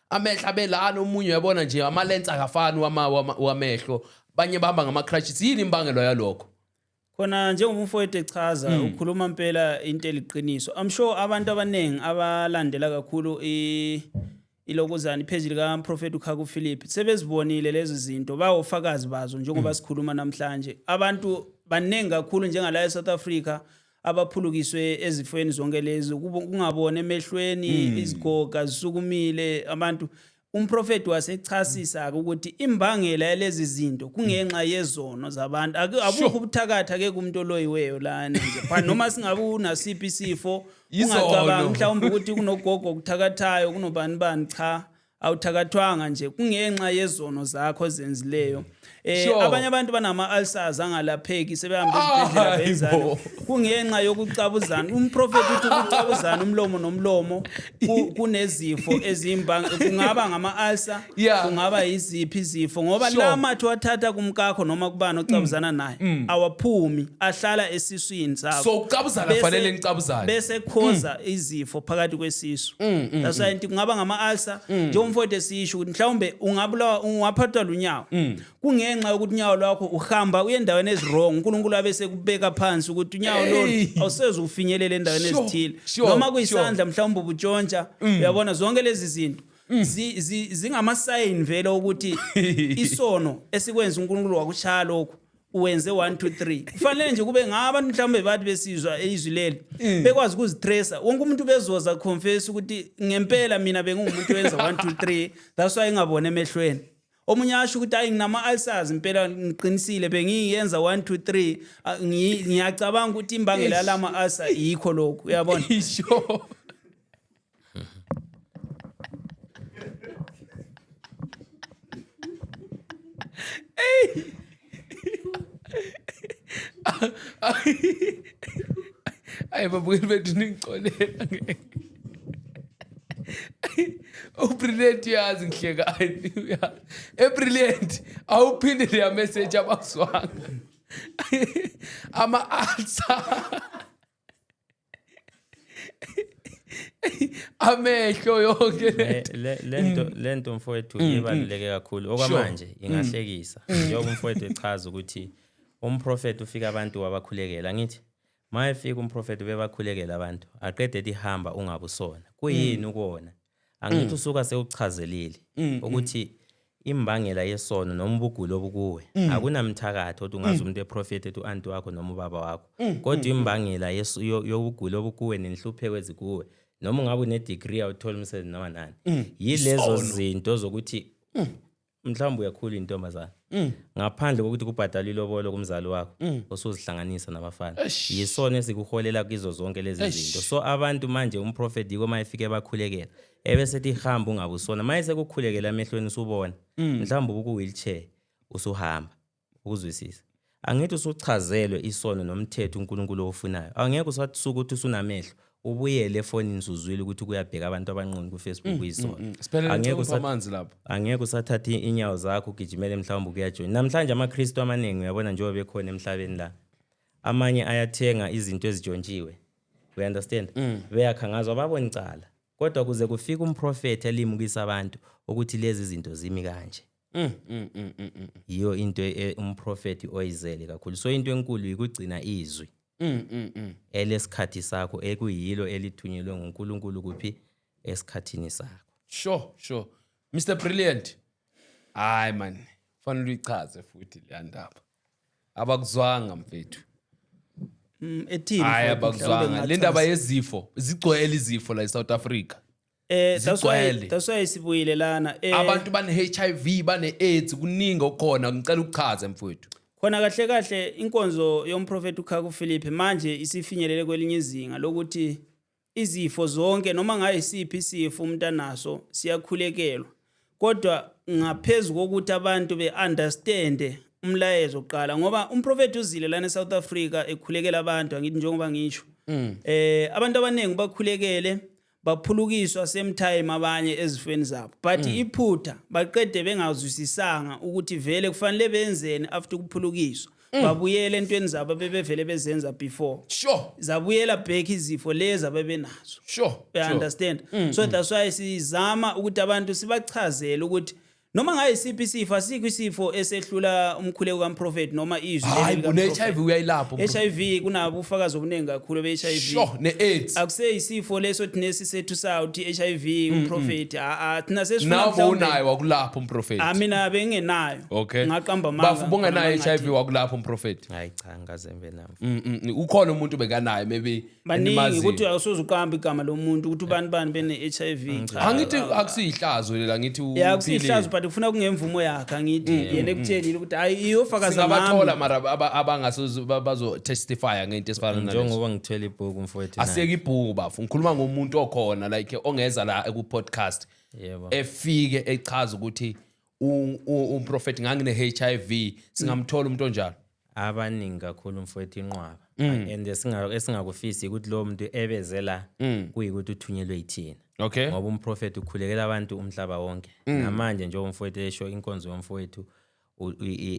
amehlo abelana, omunye uyabona nje ama-lens akafani wamehlo, abanye bahamba ngama-crutches. Yini imbangelo yalokho? Khona njengoba umfowethu echaza, ukhuluma impela into eliqiniso. I'm sure abantu abaningi abalandela kakhulu ilokuzana iphezulu kaMprofeti uKhaku Philip sebezibonile lezi zinto, bawofakazi bazo njengoba sikhuluma namhlanje. Abantu baningi kakhulu njengala eSouth Africa abaphulukiswe ezifweni zonke lezi, kungabona emehlweni, izigoga zisukumile abantu. Umprofeti wasechasisa ukuthi imbangela yalezi zinto kungenxa yezono zabantu. Abukho ubuthakathi, akekho umuntu oloyiweyo lana nje pha, noma singabe unasiphi isifo. Izono. Ungacabangi mhlawumbe ukuthi kunogogo okuthakathayo, kunobani bani, cha. Awuthakathwanga nje, kungenxa yezono zakho ozenzileyo. Abanye abantu banama ulcers angalapheki, sebehambe ezibhedlela Hayi benzani, bo. kungenxa yokucabuzana. Umprofeti uthi ukucabuzana umlomo nomlomo kunezifo ezimbanga, kungaba ngama ulcer, kungaba yiziphi izifo, ngoba la mathe wathatha kumkakho noma kubani ocabuzana naye awaphumi, ahlala esiswini sakho. So ukucabuzana fanele nicabuzane. Bese khoza izifo phakathi kwesisu. That's why nti kungaba ngama-ulcer, njengomfowethu esisho ukuthi mhlawumbe ungabulawa, ungaphathwa lunyawo, kungenxa yokuthi unyawo lwakho uhamba uye endaweni ezi-wrong, uNkulunkulu abe sekubeka phansi ukuthi unyawo lolu Hey. awuseze ufinyelele endaweni ezithile, noma kuyisandla mhlawumbe ubutshontsha. Uyabona, zonke lezi zinto zingamasayini vele ukuthi isono esikwenza uNkulunkulu wakushaya lokhu, uwenze 1 2 3. Kufanele nje kube ngabantu mhlawumbe bathi besizwa izwi leli bekwazi ukuzitracer. Wonke umuntu bezoza confess ukuthi ngempela mina bengingumuntu owenza 1 2 3, that's why ngingabona emehlweni. Omunye asho ukuthi hayi, nginama ulcers, impela ngiqinisile, bengiyenza 1 2 3. Ah, ngiyacabanga ukuthi imbangela yalama ulcer yikho lokhu, uyabona. Sure. Ey. Ayi, babukeli bethu, ningixolela ngeke. UBrilliant uyazi ngihlekani. Uyazi. EBrilliant awuphinde leya message, abazwanga. Ama ulcer. Amehlo yonke lento. Lento mfowethu ibaluleke kakhulu. Okwamanje ingahlekisa njengoba umfowethu echaza ukuthi umprofeti ufika abantu wabakhulekela. Ngithi ma efika umprofeti bebakhulekela abantu, aqede ethi hamba ungabe usona. Kuyini ukona? Angithi usuka sewuchazelile ukuthi imbangela yesono noma ubugulo obukuwe akunamthakathi othi ungazi umuntu eprofeti ethi u-anti wakho noma ubaba wakho, kodwa imbangela yobugulo obukuwe nenhlupheko ezikuwe, noma ungabe une-degree awuthola umsebenzi noma nani, yilezo zinto zokuthi mhlawumbe uyakhula intombazana ngaphandle kokuthi kubhadalwe ilobolo kumzali wakho, usuzihlanganisa nabafana. Yisona esikuholela kizo zonke lezi zinto. So abantu manje umprofeti yiko uma efike bakhulekela, ebesethi hamba ungabe usona. Uma esekukhulekela emehlweni usubona, mhlawumbe ubuku-wheelchair usuhamba, ukuzwisisa. Angithi usuchazelwe isono nomthetho uNkulunkulu owufunayo? Angeke usasuka ukuthi usunamehlo ubuyele efonini, usuzwile ukuthi kuyabheka abantu abanqunu ku-Facebook, kuyisono. Siphelele. Angeke Ngicela amanzi lapho. Angeke usathatha inyawo zakho ugijimele mhlawumbe ukuyajoyina. Namhlanje amaKristu amaningi, uyabona, njengoba bekhona emhlabeni la, amanye ayathenga izinto ezitshontshiwe, we understand, beyakha ngazo, ababoni icala. Kodwa kuze kufike umprofethi elimukisa abantu ukuthi lezi zinto zimi kanje, yiyo into umprofethi oyizele kakhulu. So into enkulu yikugcina izwi elesikhathi sakho, ekuyilo elithunyelwe nguNkulunkulu kuphi esikhathini sakho. Sure. Mr Brilliant. Hayi man, fanele uyichaze futhi le ndaba. Abakuzwanga mfethu. Ethini Hayi, mfowethu, abakuzwanga. mhlawumbe Le ndaba ngingachaza. yezifo, zigcwele izifo la eSouth Africa. That's why Zigcwele. that's why sibuyile lana. Abantu bane HIV, bane AIDS, kuningi okukhona. Ngicela ukuchaze mfowethu. Khona kahle kahle inkonzo yomprofeti uKhaku Philip manje isifinyelele kwelinye izinga lokuthi izifo zonke, noma ngayisiphi isifo umuntu anaso, siyakhulekelwa. Kodwa ngaphezulu kokuthi abantu be-understand umlayezo kuqala, ngoba umprofeti uzile lana eSouth Africa ekhulekela abantu, angithi njengoba ngisho abantu abaningi bakhulekele, baphulukiswa same time abanye ezifweni zabo, but iphutha baqede bengazwisisanga ukuthi vele kufanele benzeni after ukuphulukiswa, babuyele entweni zabo bebevele bezenza before. Zabuyela back izifo lezi abebenazo. You understand? So that's why sizama ukuthi abantu sibachazele ukuthi noma ngayisiphi isifo, asikho isifo esehlula umkhuleko kamprofeti noma izwi leli Hayi, likamprofeti. une HIV uyayilapha umprofeti. HIV, kunabo ubufakazi obuningi kakhulu be-HIV. Ne AIDS. Akuseyisifo leso thina esisethu sawo ukuthi HIV umprofeti, a thina sesifuna Nawe unayo, wakulapha umprofeti? Ah, mina bengenayo. Ngaqamba amanga. Bafu, bongenayo khona HIV, wakulapha umprofeti? Hayi cha, ngazembe nami. Ukhona umuntu bekanayo maybe Baningi enimaziyo? ukuthi awusoze uqamba igama lomuntu ukuthi ubani bani bene-HIV, cha. Angithi akusiyihlazo lela, ngithi Ya, akusiyihlazo. uphilile. but ufuna kungemvumo yakhe, angithi yena ekutshelile ukuthi hayi, iyofakaza Singabathola ngami. mara abangasoze bazo-testifya ngento esifana nalezo? Njengoba ngithwele ibhuku, mfowethu, naye. Asiyeke ibhuku, bafu. Ngikhuluma ngomuntu okhona, like ongeza la ku-podcast, efike echaza ukuthi umprofethi ngangine-HIV. Singamthola umuntu onjalo? Abaningi kakhulu, mfowethu, inqwaba. And esingakufisi ukuthi lowo muntu ebeze la kuyikuthi uthunyelwe yithina, ngoba umprofethi ukhulekela abantu umhlaba wonke. Namanje njengoba umfowethu esho, inkonzo yomfowethu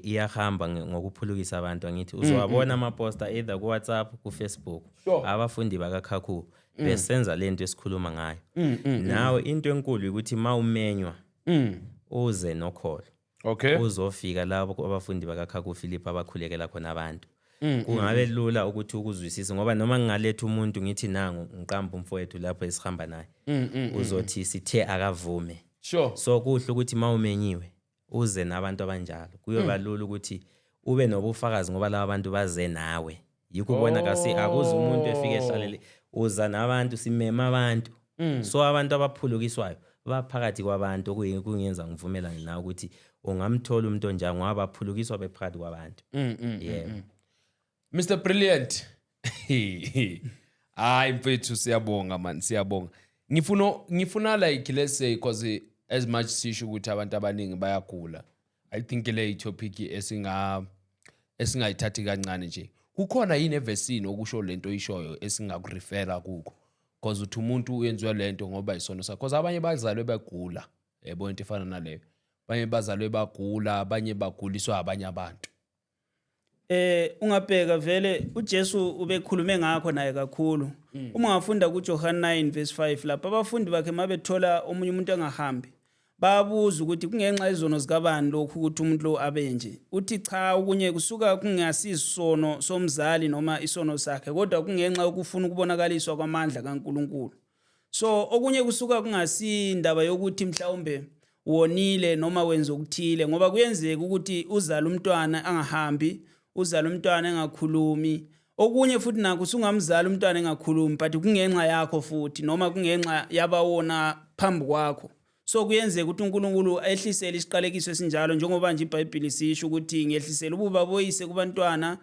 iyahamba ngokuphulukisa abantu, angithi uzowabona amaposta either ku-WhatsApp, ku-Facebook, abafundi bakaKhakhu besenza lento esikhuluma ngayo nawe. Into enkulu ukuthi ma umenywa uze nokholo, uzofika labo abafundi bakaKhakhu Philip abakhulekela khona abantu, kungabe lula ukuthi ukuzwisise, ngoba noma ngingaletha umuntu ngithi nangu, ngiqamba umfowethu lapho esihamba naye, uzothi sithe akavume. So kuhle ukuthi uma umenyiwe uze nabantu abanjalo, kuyoba lula ukuthi ube nobufakazi, ngoba laba bantu baze nawe. Yikho ubona kasi akuze umuntu efike ehlalele, uza nabantu, simema abantu. So abantu abaphulukiswayo baphakathi kwabantu, kungenza ngivumelane nawe ukuthi ungamthola umuntu onjalo, ngoba baphulukiswa bephakathi kwabantu, yebo. Mr Brilliant, hayi mfethu, siyabonga man, siyabonga. Ngifuna like, let's say, because as much sisho ukuthi abantu abaningi bayagula, I think le topic esingayithathi kancane nje. Kukhona yini evesini okusho lento oyishoyo esingakurefera kukho? Because uthi umuntu uyenziwa lento ngoba isono sakhe, because abanye bazalwe begula, yebo, into efana naleyo. Abanye bazalwe bagula, abanye baguliswa abanye abantu. Ungabheka vele uJesu ubekhulume ngakho naye kakhulu. Uma ungafunda kuJohn 9 verse 5, lapha abafundi bakhe mabethola omunye umuntu engahambi, bayabuza ukuthi kungenxa yezono zikabani lokhu ukuthi umuntu lo abe nje. Uthi cha, okunye kusuka kungasisono somzali noma isono sakhe, kodwa kungenxa yokufuna ukubonakaliswa kwamandla kaNkuluNkulu. So okunye kusuka kungasindaba yokuthi mhlawumbe wonile noma wenza okuthile, ngoba kuyenzeka ukuthi uzale umntwana angahambi, uzale umntwana engakhulumi. Okunye futhi nakho usungamzala umntwana engakhulumi, but kungenxa yakho futhi noma kungenxa yabawona phambi kwakho. So kuyenzeka ukuthi uNkulunkulu ehlisele isiqalekiso esinjalo, njengoba nje iBhayibheli sisho ukuthi ngehlisele ububa boyise kubantwana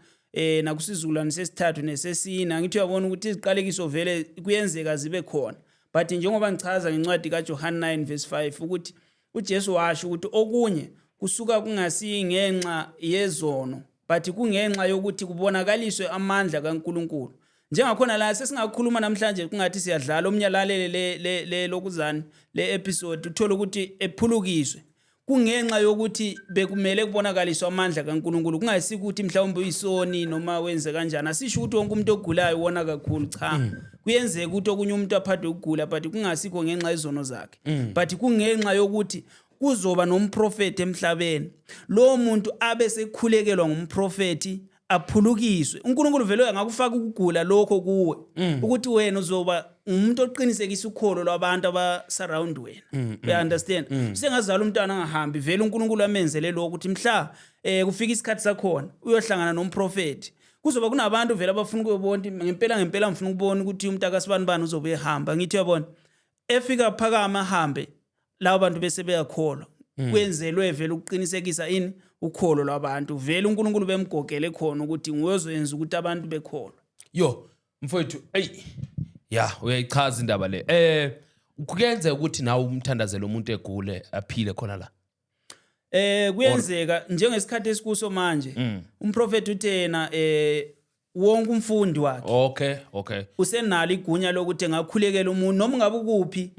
nakusizukulwane sesithathu nesesine. Angithi uyabona ukuthi iziqalekiso vele kuyenzeka zibe khona. But njengoba ngichaza ngencwadi kaJohn 9 verse 5 ukuthi uJesu washo ukuthi okunye kusuka kungasingenxa yezono, but kungenxa yokuthi kubonakaliswe amandla kaNkuluNkulu. Njengakhona la sesingakhuluma namhlanje kungathi siyadlala, omnye alalele le lokuzani le episode, uthola ukuthi ephulukiswe, kungenxa yokuthi bekumele kubonakaliswe amandla kaNkuluNkulu, kungasikuthi ukuthi mhlawumbe uyisoni noma wenze kanjani. Asisho ukuthi wonke umuntu ogulayo wona kakhulu, cha. Kuyenzeka ukuthi okunye umuntu aphathwe ukugula, but kungasikho ngenxa yezono zakhe, but kungenxa yokuthi kuzoba nomprofeti emhlabeni, lowo muntu abe sekhulekelwa ngumprofeti aphulukiswe. uNkulunkulu vele angakufaka ukugula lokho kuwe ukuthi wena uzoba umuntu oqinisekisa ukholo lwabantu aba surround wena, you understand? Usengazala umntwana angahambi, vele uNkulunkulu amenzele lokho ukuthi mhla kufika isikhathi sakhona uyohlangana nomprofeti, kuzoba kunabantu vele abafuna ukuyobona ukuthi ngempela ngempela ngifuna ukubona ukuthi umuntu akasibani bani uzobe ehamba. Ngithi uyabona, efika phakama ahambe, labo bantu bese beyakholwa. Kwenzelwe vele ukuqinisekisa ini? Ukholo lwabantu. Vele uNkulunkulu bemgogele khona ukuthi nguye ozoyenza ukuthi abantu bekholwe. Yo mfowethu, ey ya, uyayichaza indaba le. Kuyenzeka ukuthi nawe umthandazele umuntu egule aphile khona la? Kuyenzeka. Njengesikhathi esikuso manje, umprofeti uthena wonke umfundi wakhe usenalo igunya lokuthi engakhulekela umuntu noma ungabe ukuphi,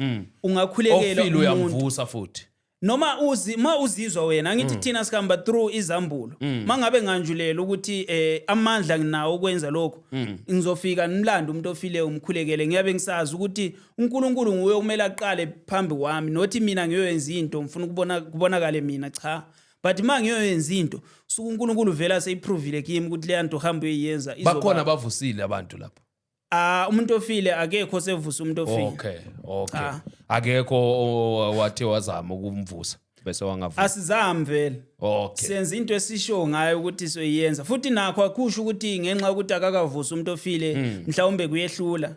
ungakhulekela Ofile umuntu. Uyamvusa futhi? Noma uzi ma uzizwa wena, angithi thina sihamba through izambulo. Mangabe nganjulela ukuthi amandla nginawo ukwenza lokho, ngizofika nimlande umuntu ofile umkhulekele, ngiyabe ngisazi ukuthi uNkulunkulu nguye okumele aqale phambi kwami, nothi mina ngiyoyenza into ngifuna ukubona kubonakale mina, cha. But ma ngiyoyenza into, suku uNkulunkulu vela seyiprovile kimi ukuthi leya nto hamba uyoyenza izoba- Bakhona abavusile abantu lapho? Ah, umuntu ofile akekho sevusa umuntu ofile. Okay. Cha. Akekho wathe wazama ukumvusa bese wangavuka? Asizami vele. Senza into esisho ngayo ukuthi soyiyenza, futhi nakho akusho ukuthi ngenxa yokuthi akakavusa umuntu ofile mhlawumbe kuyehlula.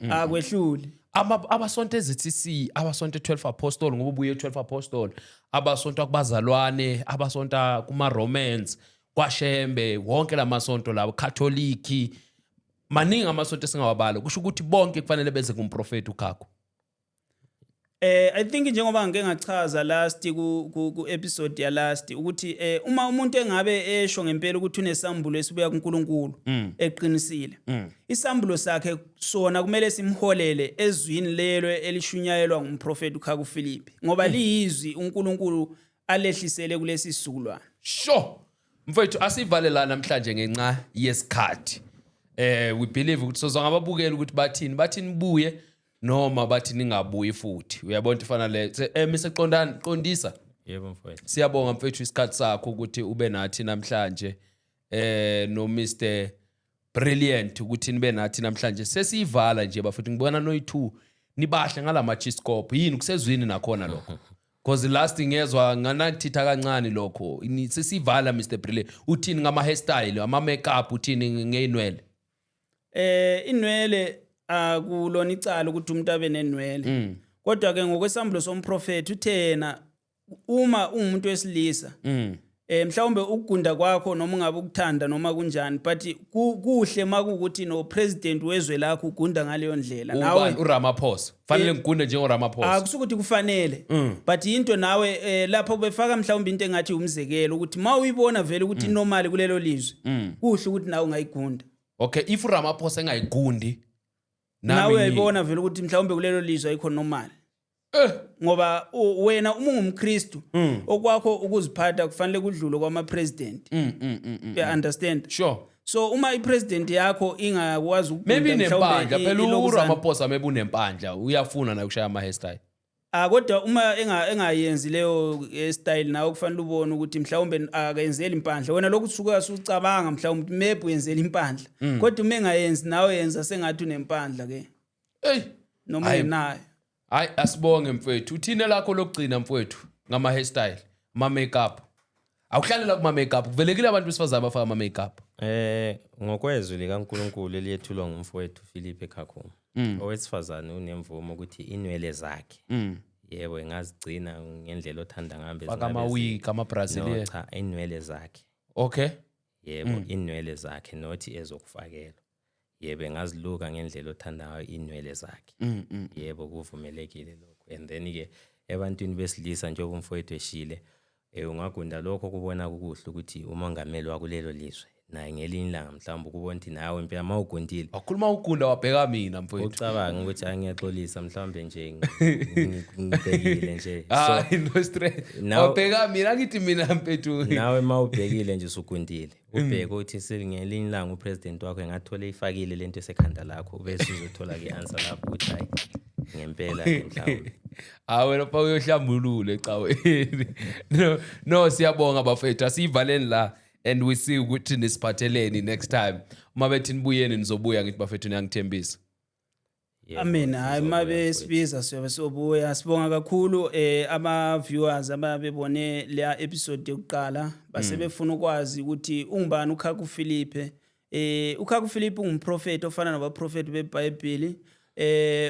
Akwehluli. Abasonto eZCC, abasonto 12 Apostle, ngoba ubuye 12 Apostle, abasonta kubazalwane, abasonta kuma Romans, kwaShembe, wonke lamasonto lawo, Catholic, maningi amasonto esingawabala. Kusho ukuthi bonke kufanele beze kumprofeti uKhakho. I think njengoba ngike ngachaza last ku episode ya last ukuthi uma umuntu engabe esho ngempela ukuthi unesambulo esibuya kuNkulunkulu eqinisile, isambulo sakhe sona kumele simholele ezwini lelo elishunyayelwa ngumprofeti uKhaku Philip, ngoba liyizwi uNkulunkulu alehlisele kulesi sizukulwane. Sure. Mfowethu, asivale la namhlanje ngenxa yesikhathi. We believe ukuthi sozwa ngababukeli ukuthi bathini, bathini buye noma bathi ningabuyi futhi. Uyabona into ifana le. Mr Qondani, qondisa. Yebo, mfowethu. Siyabonga mfethu isikhathi sakho ukuthi ube nathi namhlanje. No Mr Brilliant ukuthi nibe nathi namhlanje. Sesiyivala nje bafethu, ngibona noyi2 nibahle ngalama chiscope. Yini kusezwini nakhona lokho? Because last ngezwa nganathitha kancane lokho. Sesivala Mr Brilliant. Uthini ngama hairstyle, ama makeup, uthini ngeinwele? Inwele akulona icala ukuthi umuntu abe nenwele. Kodwa ke ngokwesambulo somprofeti uthena uma ungumuntu wesilisa, mhlawumbe ukugunda kwakho noma ungabe ukuthanda noma kunjani, but kuhle makukuthi no president wezwe lakho ugunda ngaleyo ndlela nawe. Ubani, uRamaphosa? Fanele ngigunde njengo Ramaphosa? Akusukuthi kufanele, but into nawe lapho befaka mhlawumbe into engathi umzekelo ukuthi mawuyibona vele ukuthi normal kulelo lizwe, kuhle ukuthi nawe ungayigunda. Okay, if uRamaphosa engayigundi nami nawe uyayibona vele ukuthi mhlawumbe kulelo lizwe ayikho normal, ngoba wena uma ungumKristu okwakho ukuziphatha kufanele kudlule kwama president, you understand? Sure. So uma ipresident yakho ingakwazi ukugunda, Maybe mhlawumbe inempandla phela. uRamaphosa maybe unempandla, uyafuna naye ukushaya ama hairstyle. Ah, kodwa uma engayenzi leyo style, nawe kufanele ubone ukuthi mhlawumbe akenzeli impandla. Wena lokhu usuke usucabanga mhlawumbe maybe uyenzela impandla, kodwa uma engayenzi, nawe yenza sengathi unempandla ke Hey. noma Hayi. ungenayo. Hayi, asibonge mfethu. Uthini lakho lokugcina mfethu ngama hairstyle, ama makeup? Awuhlalela kuma makeup. Kuvelekile abantu besifazane abafaka ama makeup. Ngokwezwi likaNkulunkulu eliyethulwa ngumfowethu Philip Khakhu, owesifazane unemvumo ukuthi inwele zakhe, yebo, engazigcina ngendlela othanda ngayo. Faka ama wig, ama Brazilian. No, cha, inwele zakhe. Yebo, inwele zakhe, nothi ezokufakelwa. Yebo, engaziluka ngendlela othanda ngayo inwele zakhe. Yebo, kuvumelekile lokho. And then ke ebantwini besilisa, njengoba umfowethu eshile, ungagunda lokho kubona kukuhle ukuthi umongameli wakulelo lizwe naye ngelinye ilanga mhlawumbe ukubona ukuthi nawe impela uma ugundile. Wakhuluma ugunda wabheka mina mfowethu. Ucabanga ukuthi angiyaxolisa mhlawumbe nje ngibhekile nje, so Hayi, no stress. Wabheka mina, ngithi mina mfethu. Nawe uma ubhekile nje usugundile, ubheke ukuthi ngelinye ilanga upresident wakho engathola ifakile lento esekhanda lakho, bese uzothola-ke i-answer lapho ukuthi hayi, ngempela mhlawumbe. Hayi wena pha uyohlambulula ecaweni. No, siyabonga bafethu, asiyivaleni la and we see ukuthi nisiphatheleni next time. Uma bethi nibuyeni nizobuya, ngithi bafethu niyangithembisa. Yebo, Amen. Hayi, sizobuya, mabe mfowethu. sibiza siyobe sobuya. Sibonga kakhulu ama viewers ababebone leya episode yokuqala base befuna ukwazi ukuthi ungubani uKhaku Philippe. UKhaku Philippe ungumprofeti ofana nabaprofeti beBhayibheli.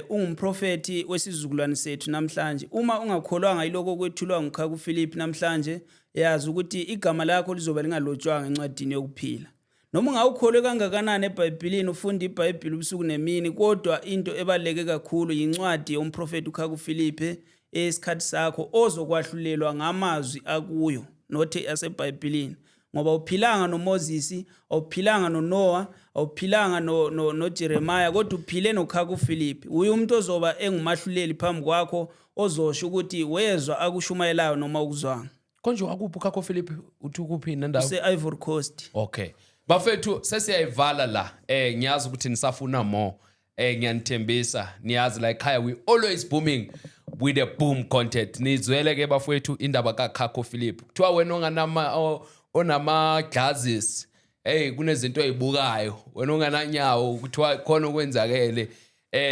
Ungumprofeti wesizukulwane sethu namhlanje. Uma ungakholwanga yiloko kwethulwa nguKhaku Philippe namhlanje, yazi ukuthi igama lakho lizobe lingalotshwanga encwadini yokuphila. Noma ungawukholwe kangakanani eBhayibhelini, ufunda iBhayibheli ubusuku nemini, kodwa into ebaluleke kakhulu yincwadi yomprofeti uKhaku Philippe esikhathi sakho ozokwahlulelwa ngamazwi akuyo, nothi aseBhayibhelini, ngoba uphilanga noMoses, awuphilanga noNoah, awuphilanga no no noJeremiah, kodwa uphile noKhaku Philippe. Uye umuntu ozoba engumahluleli phambi kwakho, ozosho ukuthi wezwa akushumayelayo noma ukuzwanga. Konje wakuphi uKhakho Philip, uthi ukuphi nendawo? Use-Ivory Coast. Okay. Bafethu, sesiyayivala la. Ngiyazi ukuthi nisafuna more. Ngiyanithembisa, niyazi la ekhaya we always booming with the boom content. Nizwele ke bafethu indaba kaKhakho Philip. Kuthiwa wena onganama onama glasses, hey, kunezinto ozibukayo. Wena ongananyawo kuthiwa khona okwenzakele.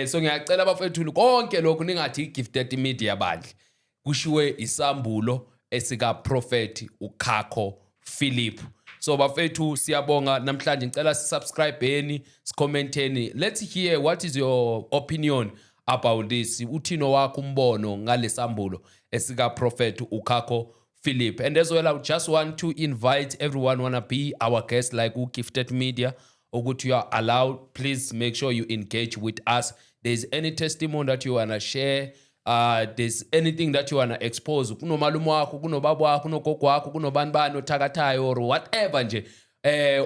So ngiyacela bafethu, konke lokhu ningathi Gifted Media bandla. Kushiwe isambulo esika prophet uKhakho Philip. So bafethu, siyabonga namhlanje. Ngicela sisubscribeni, sicommenteni. Let's hear what is your opinion. About this, uthini wakho umbono ngalesambulo esika Prophet uKhakho Philip? And as well, I just want to invite everyone wanna be our guest, like Gifted Media, ukuthi you are allowed. Please make sure you engage with us. There's any testimony that you wanna share, there's anything that you wanna expose, kunomalume wakho, kunobaba wakho, kunogogo wakho, kunobani bani othakathayo or whatever nje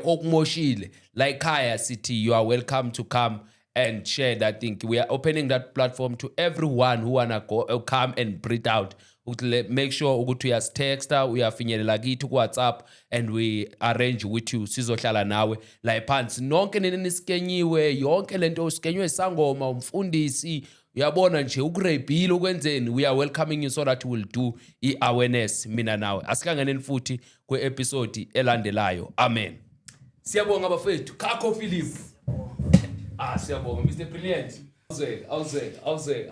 okumoshile la ekhaya, sithi you are welcome to come and share that thing. We are opening that platform to everyone who wanna go come and breathe out. Ukuthi make sure ukuthi uyasitexta, uyafinyelela kithi ku-WhatsApp and we arrange with you, sizohlala nawe la phansi. Nonke nini niskenyiwe, yonke lento uskenywe isangoma, umfundisi, uyabona nje, ukureyibhile, ukwenzeni, we are welcoming you so that we will do i-awareness mina nawe. Asihlanganeni futhi kwe-episode elandelayo. Amen. Siyabonga bafethu. Khakho Philip, ah, siyabonga Mr Brilliant. Awuzeke, awuzeke, awuzeke.